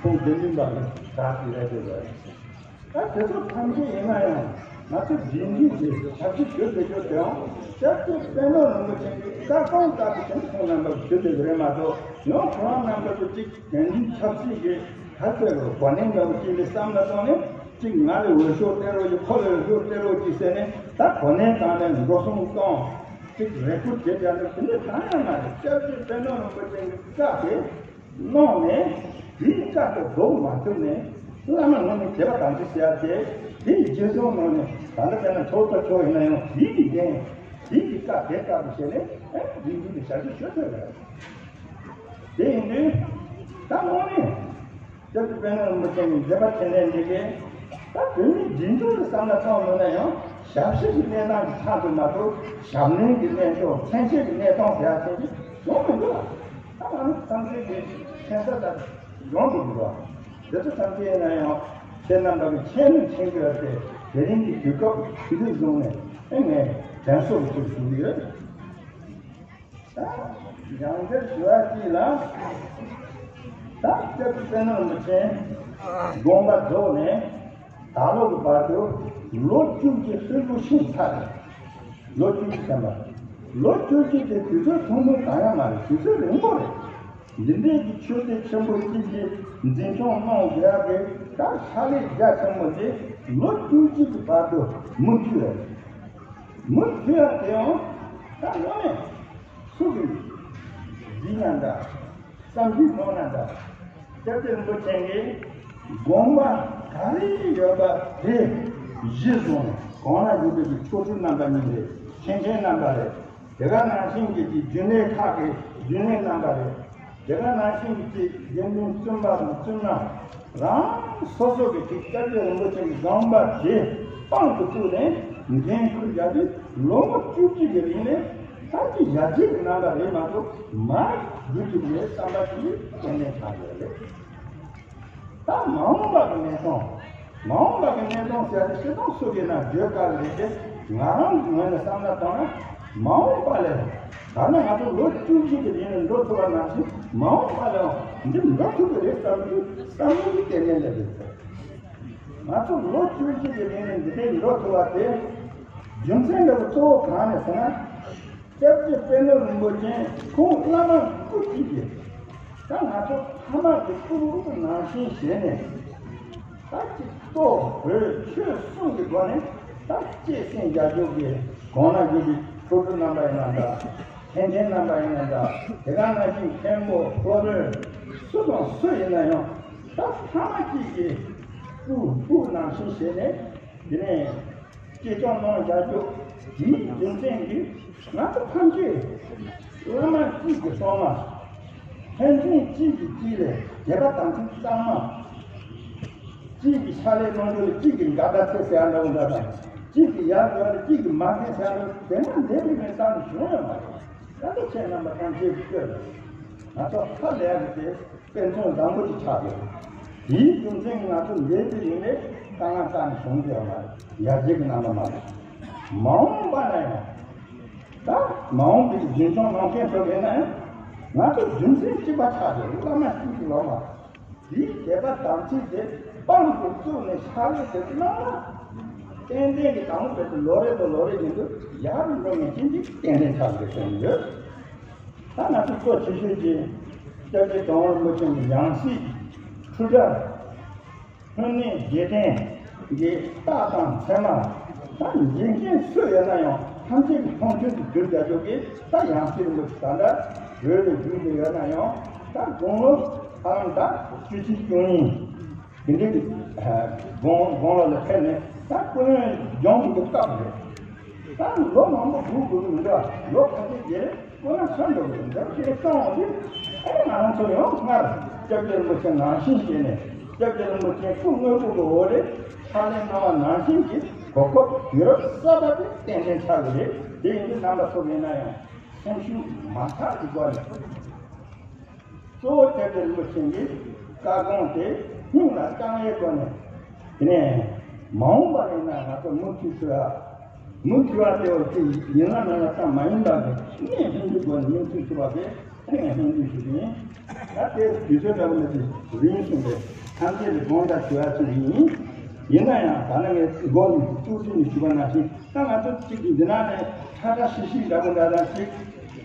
ཁོང་དགེ་འདུན་པ་གི་གྲགས་ཀྱི་རེད་དེ་རེད། ད་དེ་ཚོ་ཐམས་ཅད་ཡིན་ན་ཡང་ང་ཚོ་རྗེས་འཇུག་གི་ཞབས་ཕྱི་ཞུ་བདེ་རྒྱུ་དེའང་སྐྱབས་རྗེ་པད་ནོར་རིན་པོ་ཆེ་གི་བཀའ་དགོངས་ལྟར་དུ་བྱས་ནས་ཁོང་རྣམ་པར་ཞུ་བདེ་རྒྱུ་རེད་མ་གཏོགས། ཡང་ཁོ་རང་རྣམ་པ་ཚོ་གཅིག་དོན་འདི་ཆབ་སྲིད་ཀྱི་ཁ་གསལ་གྱི་གོ་གནས་འདྲ་བོ་གཅིག་ལ་བསམ་བློ་བཏང་ནས་གཅིག་ང་ལ་འོས་ཤོག་སྟེར་རོགས་གཅིག་ཁོ་ལ་འོས་ཤོག་སྟེར་རོགས་གཅིག་ཟེར་ནས་ད་གོ་གནས་བཏང་ནས་འགྲོ་སོང་གཏོང་གཅིག་རེ་སྐུལ་བྱེད་ཡག་ནི་དེ་འདྲ་གང་ཡང་མ་རེད། སྐྱབས་རྗེ་པད་ནོར་རིན་པོ་ཆེ་གི་བཀའ་དེ། གནང་ནས་དེའི་བཀའ་དེ་ལྡོག་མ་ཐུབ་ནས་བླ་མ་ངོས་ནས་དད་པ་དམ་ཚིག་ཟེར་ཡག་དེ་དེའི་རྗེས་སོར་གནང་ནས་ད་ལྟ་བྱས་ན་ཚོགས་གཙོ་མཆོག་ཡིན་ན་ཡང་དེའི་གི་འགན་དེའི་གི་བཀའ་དེ་ལྟར་དུ་བྱས་ནས་ཨེ་འདི་འདི་ནི་ཞབས་ཕྱི་ཞུ་ཐུབ་རེད། དེ་ཡིན་དུས་ད་དངོས་གནས་སྐྱབས་རྗེ་པད་ནོར་རིན་པོ་ཆེ་ནི་མཛད་པ་ཆེ་ལས་འདི་གས་ད་བོད་མིའི་སྒྲིག་འཛུགས་ཀྱི་བསམ་བློ་གཏོང་མེད་ན་ཡང་ཞབས་ཕྱི་གི་གནས་སྟངས་ཀྱི་ཆ་དུ་མ་གཏོགས་ཞབས་ནན་གྱི་གནས་སྟངས་མཚན་ཤས་ཀྱི་གནས་སྟངས་ཟེར་ཡག་ཅན་གྱི་ཡོང་མི་འདུག་ད་ང་ཚོ་ཚང་མས་ཀྱི་མཁྱེན་གསལ་ལྟར་ཡོང་དགོས་འདུག་དེ་ཚོ་ཐམས་ཅད་ཡིན་ན་ཡང་ཁྱེད་རྣམ་པ་གི་མཁྱེན་ནུས་མཁྱེན་དགོས་ཏེ་དེ་རིང་གི་དུས་སྐབས་འདི་བཟུང་ནས་ཨེ་ངས་དྲན་གསོ་གི་ཚུལ་ཞུ་གི་ཡོད། ད་ཡང་བསྐྱར་ཞུ་བ་གཅིག་ལ། ད་སྐྱབས་རྗེ་པད་ནོར་རིན་པོ་ཆེ་དགོངས་པ་རྫོགས་ནས་ད་ལོ་གི་བར་དུ་ལོ་བཅུ་གཅིག་ཧྲིལ་པོ་ཕྱིན་ཚར་རེད། ལོ་བཅུ་གཅིག་ཟེར་བ། ལོ་བཅུ་གཅིག་དེ་དུས་ཚོད་ཐུང་ཐུང་གང་ཡང་མ་རེད། དུས་ཚོད་རིང་པོ་རེད། འདི་འདྲའི་གི་ཆོས་སྡེ་ཆེན་པོ་གཅིག་གི་འཛིན་སྐྱོང་གནང་དགོས་ཡག་གི་ད་ཕྱག་ལས་རྒྱ་ཆེན་པོ་དེ་ལོ་བཅུ་གཅིག་གི་བར་དུ་མུ་མཐུད་རེད། མུ་མཐུད་ཡག་དེའང་ད་དངོས་གནས་སུ་གིས་གཟིགས་ན་འདྲ། བསམ་གཞིག་གནང་ན་འདྲ། སྐྱབས་རྗེ་རིན་པོ་ཆེ་གིས་དགོངས་པ་ག་རེ་ཡོད་པ་དེ་གཞི་བཟུང་ནས་གང་ལ་འཇུག་པའི་ཆོ་འཕྲུལ་རྣམ་པ་གཉིས་རེད། མཁན་ཆེན་རྣམ་པ་རེད། དེ་ག་ནང་བཞིན་གྱི་རྒྱུན་ལས་ཁག་གི་རྒྱུན་ལས་རྣམ་པ་རེད། དེ་ག་ནང་བཞིན་གྱི་དགེ་འདུན་བཙུན་པ་དང་བཙུན་མ་རང་སོ་སོ་གི་ཅིག་སྐྱབས་རྗེ་རིན་པོ་ཆེ་གི་དགོངས་པ་དེ་དཔང་དུ་བཙུགས་ནས་འགན་འཁུར་བཞག་དུས་ལོ་ངོ་བཅུ་གཅིག་གི་རིང་ནས་ད་ཅི་ཡར་རྒྱས་ཀྱི་རྣམ་པ་རེད་མ་གཏོགས་མར་འགྲོ་རྒྱུ་མེད་བསམ་པ་ཞིག་གཏན་ནས་ཆགས་ཡོད་རེད། ད་མ་འོངས་པ་གི་གནས་སྟངས། མ་འོངས་པ་གི་གནས་སྟངས་ཟེར་ཏེ་སྤྱིར་བཏང་སུ་གིས་ན་བརྗོད་དཀའ་གི་རེད་དེ། ང་རང་གི་ངོས་ནས་བསམ་བློ་བཏང་ན། མ་འོངས་པ་ལ་ད་ནི་ང་ཚོ་ལོ་བཅུ་གཅིག་གི་རིང་ལ་འགྲོ་ཐུབ་པ་ནང་བཞིན། མ་འོངས་པ་ལ་འདི་འགྲོ་ཐུབ་ཀྱི་རེད་བསམ་གྱི་བསམ་བློ་གི་གཏན་ནས་སླེབས་ཡོད་ཚེ། ང་ཚོ་ལོ་བཅུ་གཅིག་གི་རིང་ལ་འདི་འདྲའི་འགྲོ་ཐུབ་པ་དེ། རྒྱུ་མཚན་འདྲ་བོ་གཙོ་བོ་གང་རེད་ཟེར་ན། སྐྱབས་རྗེ་དཔལ་ལྡན་རིན་པོ་ཆེ་ཁོང་བླ་མ་སྐུ་གཅིག་གིས། ད་ང་ཚོ་ཕ་མ་གི་སྐུ་ལུགས་ནང་བཞིན་བྱས་ནས། ད་གཅིག་གཏོ་བོད་ཆོས་གསུམ་གྱི་སྒོ་ནས་ད་གཅེས་སེམས་རྒྱ་སྐྱོང་གི་གོང་ན་བཞུགས་པའི་ཚོགས་གཙོ་རྣམ་པ་ཡིན་ན་འདྲ། མཁན་ཆེན་རྣམ་པ་ཡིན་ན་འདྲ། དེ་ག་ནང་བཞིན་མཁན་པོ་སློབ་དཔོན་སུ་དང་སུ་ཡིན་ན་ཡང་། ད་ཕ་མ་གཅིག་གི་སྐུ་སྐུ་ནང་བཞིན་བྱས་ནས། དེ་ནས་གཅེས་སྐྱོང་གནང་བཞག་རྒྱུ་དེའི་རྒྱུ་མཚན་གྱིས། ང་ཚོ་ཐམས་ཅད་བླ་མ་གཅིག་གི་སྲུང་མ། ཕན་ཚུན་གཅིག་གིས་གཅིག་ལ་དད་པ་དམ་ཚིག་གཙང་མ། གཅིག་གི་ཕྱག་ལས་གནང་རྒྱུ་ལ་གཅིག་གི་འགལ་ཟླ་འཚོལ་ཟེར་ཡ་འདྲ་བོ་འདྲ་དང་། གཅིག་གི་ཡར་འགྲོ་ཡ་ལ་གཅིག་གི་མར་འཐེན་ཟེར་ཡ་འདྲ་བོ། དེ་ན་འདས་པའི་མི་ལྟར་བྱུང་ཡོད་མ་རེད། ད་ལྟ་ཁྱེད་རྣམ་པ་ཐམས་ཅད་ཀྱི་སྐྱོན་རེད། ང་ཚོ་ཧ་ལས་ཡ་གི་དེ། དཔེ་མཚོན་བཟང་པོ་ཅིག་ཆགས་ཡོད། དེའི་རྒྱུ་མཚན་ང་ཚོ་འདས་པའི་ཡུན་ནས་དཀའ་ངལ་རྩ་ནས་བྱུང་ཡོད་མ་རེད། ཡར་རྒྱས་ཀྱི་རྣམ་པ་མ་རེད། མ་འོངས་པ་ན་ཡང་། ད་མ་འོངས་པའི་རྒྱུན་སྐྱོང་གནང་མཁན་ཚོ་ཡིན་ན་ཡང་། ང་ཚོ་རྒྱུ་མཚན་གཅིག་པ་ཆགས་ཡོད། བླ་མ་གཅིག་གི་ལོ་མ། དེའི་དད་པ་དམ་ཚིག་དེ་དཔང་དུ་བཙུགས་ནས་ཕྱག་ལས་དེ་གནང་ན། ཏན་ཏན་གྱི་དང་པོ་དེ་ལོ་རེ་དང་ལོ་རེ་བཞིན་དུ་ཡར་འགྲོ་ངེས་ཅན་གྱི་ཏན་ཏན་ཆགས་དགོས་བསམ་ཡོད། ད་ང་ཚོ་གཙོ་ཆེ་ཤོས་ཀྱི་སྐྱབས་རྗེ་གྲུབ་དབང་རིན་པོ་ཆེ་གི་ཡང་སྲིད་འཁྲུལ་བྲལ་དངོས་གནས་རྗེས་དྲན་གྱི་རྟགས་དང་མཚན་མ། ད་འཇིག་རྟེན་སུ་ཡོད་ན་ཡང་ཐམས་ཅད་ཀྱི་མཐོང་ཆོས་སུ་གྱུར་བཞག་ཆོག་གི། ད་ཡང་སྲིད་རིན་པོ་ཆེ་ད་ལྟ་བོད་ལ་བཞུགས་བསྡད་ཡོད་ན་ཡང་། ད་དགུང་ལོ་ཨ་ལམ་ད་བཅུ་གཅིག་བཅུ་གཉིས། དེ་འདྲའི་གི་དགུང་དགུང་ལོ་ལ་ཕེབས་ནས་ད་སྐུ་ཡོན་སྦྱོང་དགོས་སྐབས་རེད། ད་ལོ་མང་པོ་སྒུག་དགོས་ཀྱི་མི་འདུག་ལོ་ཁ་ཤས་རྗེས་སྐུ་ན་ཤོར་འགྲོ་གི་རེད། འདི་ཞིག་སོང་བ་དེ། ཨེ་ང་རང་ཚོ་ཡང་སྔར་སྐྱབས་རྗེ་རིན་པོ་ཆེ་ནང་བཞིན་བྱས་ནས། སྐྱབས་རྗེ་རིན་པོ་ཆེ་སྐུ་དངོས་པོ་གི་འོག་ལ་ཕྱག་ལས་གནང་བ་ནང་བཞིན་གྱི་གོ་སྐབས་དུས་རབས་གསར་པ་དེ་ཏན་ཏན་ཆགས་ཀྱི་རེད། དེ་ཡིན་དུས་རྣམ་པ་ཚོ་ཡིན་ན་ཡང་སེམས་ཤུགས་མ་ཆག་གི་སྒོ་ནས། གཙོ་བོ་སྐྱབས་རྗེ་རིན་པོ་ཆེ་གི་བཀའ་དགོངས་དེ་སྙིང་ལ་བཅངས་ཡས་སྒོ་ནས། དེ་ནས་མ་འོངས་པ་ཡིན་ན་ང་ཚོ་མུ་མཐུད་ཚུལ་ལ། མུ་མཐུད་པ་དེ་བ་དེ་ཡིན་ན་མིན་ན་ཙམ་མ་ཡིན་པ་གི་གནས་ལྷན་སྒྲུབ་སྒོ་ནས་མུ་མཐུད་ཚུལ་བ་དེ་གནས་ལྷན་སྒྲུབ་ཞུ་གི་ཡིན། ད་དེ་དུས་ཚོད་འདྲ་བོ་ནས་དེ་རིང་སོང་པས་ཐམས་ཅད་ལ་དགོངས་དག་ཞུ་ཡ་ཅིག་ཡིན། ཡིན་ན་ཡང་ད་ནི་ངས་འགོ་ནས་ཏུའུ་ཏི་ནས་ཞུ་བ་ནང་བཞིན། ད་ང་ཚོ་གཅིག་གི་འདི་ན་ནས་ཁྲ་ཁྲ་ཤིག་ཤིག་འདྲ་པོ་འདྲ་འདྲ་ཞིག་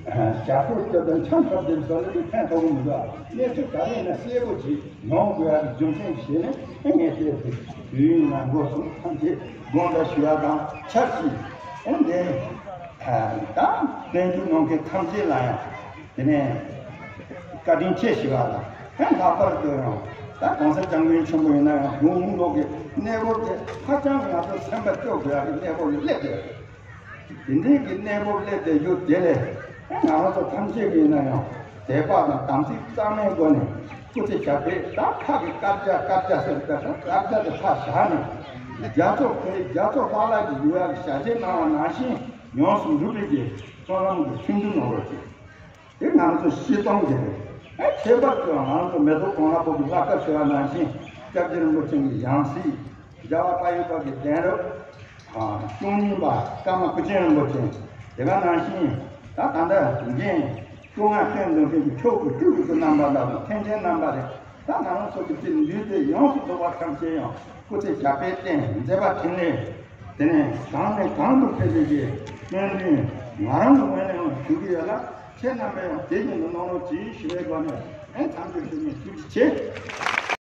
ཞབས་ཏོག་སྐྱོ་དང་འཆམ་འཆམ་དེ་བཟོ་ནས་ཕན་ཐོགས་ཀྱི་མི་འདུག་གནས་ཚུལ་ག་རེ་ཡིན་ན་གསལ་པོ་ཅིག་ཡོང་དགོས་ཡ་གི་རྒྱུ་མཚན་ཞིག་བྱས་ནས། ངས་དེ་དུས་ཡུན་ནང་འགོ་སོང་ཐམས་ཅད་དགོངས་དག་ཞུ་ཡ་དང་ཆབས་ཅིག་ཨེ་འདི་ད་བསྟན་འཛིན་ནང་གི་ཐམས་ཅད་ལ་ཡང་དེ་ནས་བཀའ་དྲིན་ཆེ་ཞུ་བ་དང་། ཨེ་ལྷག་པར་དུ་ཡང་ད་གོང་ས་སྐྱབས་མགོན་ཆེན་པོ་ཡིན་ན་ཡང་དགུང་ལོ་གི་གནས་བབ་དེ་ཧ་ཅང་ང་ཚོ་སེམས་པ་སྐྱོ་དགོས་ཡ་གི་གནས་བབ་ལ་སླེབས་ཡོད། དེ་འདྲའི་གི་གནས་བབ་སླེབས་བསྡད་རྒྱུ་དེ་ལས། ང་རང་ཚོ་ཐམས་ཅད་ཀྱིས་ན་ཡང་དད་པ་དང་དམ་ཚིག་གཙང་མའི་སྒོ་ནས་སྐུ་ཚེ་ཞབས་པད། ད་ཕ་གི་དཀར་རྒྱ་དཀར་རྒྱ་ཟེར་བ་ལྟར་དཀར་རྒྱ་དེ་ཕར་བཞག་ནས། རྒྱ་མཚོ་བོད་རྒྱ་མཚོ་ལྷག་ལྷག་གི་ཡུལ་ཡག་གི་ཞལ་ཆད་གནང་བ་ནང་བཞིན་ཡོངས་སུ་འགྲུབ་པའི་གི་བསོད་ནམས་ཀྱི་ཆུ་འདུ་གནང་རོགས་གྱིས། དེ་ང་ཚོ་སྤྱིར་བཏང་གི་རེད། ཨེ་ཁྱད་པར་དུ་ང་ཚོ་མེ་ཏོག་གང་ལ་ཕོག་གི་ལྷ་སྐལ་ཞུ་བ་ནང་བཞིན། སྐྱབས་རྗེ་རིན་པོ་ཆེ་གི་ཡང་སྲིད། རྒྱལ་བ་དཔལ་ཡུལ་པ་གི་གདན་རབས། ཨ་བཅུ་གཉིས་པ་ཀརྨ་སྐུ་ཆེན་རིན་པོ་ཆེ། དེ་ག་ནང་བཞིན་ད་ད་ལྟ་འགན་སྐུ་ངལ་བསྐྱོན་འདུག་མཁན་གྱི་ཆོས་ཀྱི་སྤྲུལ་སྐུ་རྣམ་པ་དང་མཁན་ཆེན་རྣམ་པ་རེད། ད་ང་རང་ཚོ་གི་དེ་འདུས་སྡེ་ཡོངས་སུ་རྫོགས་པ་ཐམས་ཅད་ཡང་སྐུ་ཚེ་ཞབས་པད་བརྟན། མཛད་པ་འཕྲིན་ལས། དེ་ནས་གང་ནས་གང་དུ་ཕེབས་པའི་གི་སྨོན་འདུན་ང་རང་གི་ངོས་ནས་ཡང་ཞུ་གི་ཡོད་ལ། ཁྱེད་རྣམ་པས་ཡང་དེ་བཞིན་དུ་གནང་རོགས་གྱིས་ཞུ་བའི་སྒོ་ནས། ཨེ་མཚམས་འཇོག་ཞུ་ནས་ཐུགས་རྗེ་ཆེ།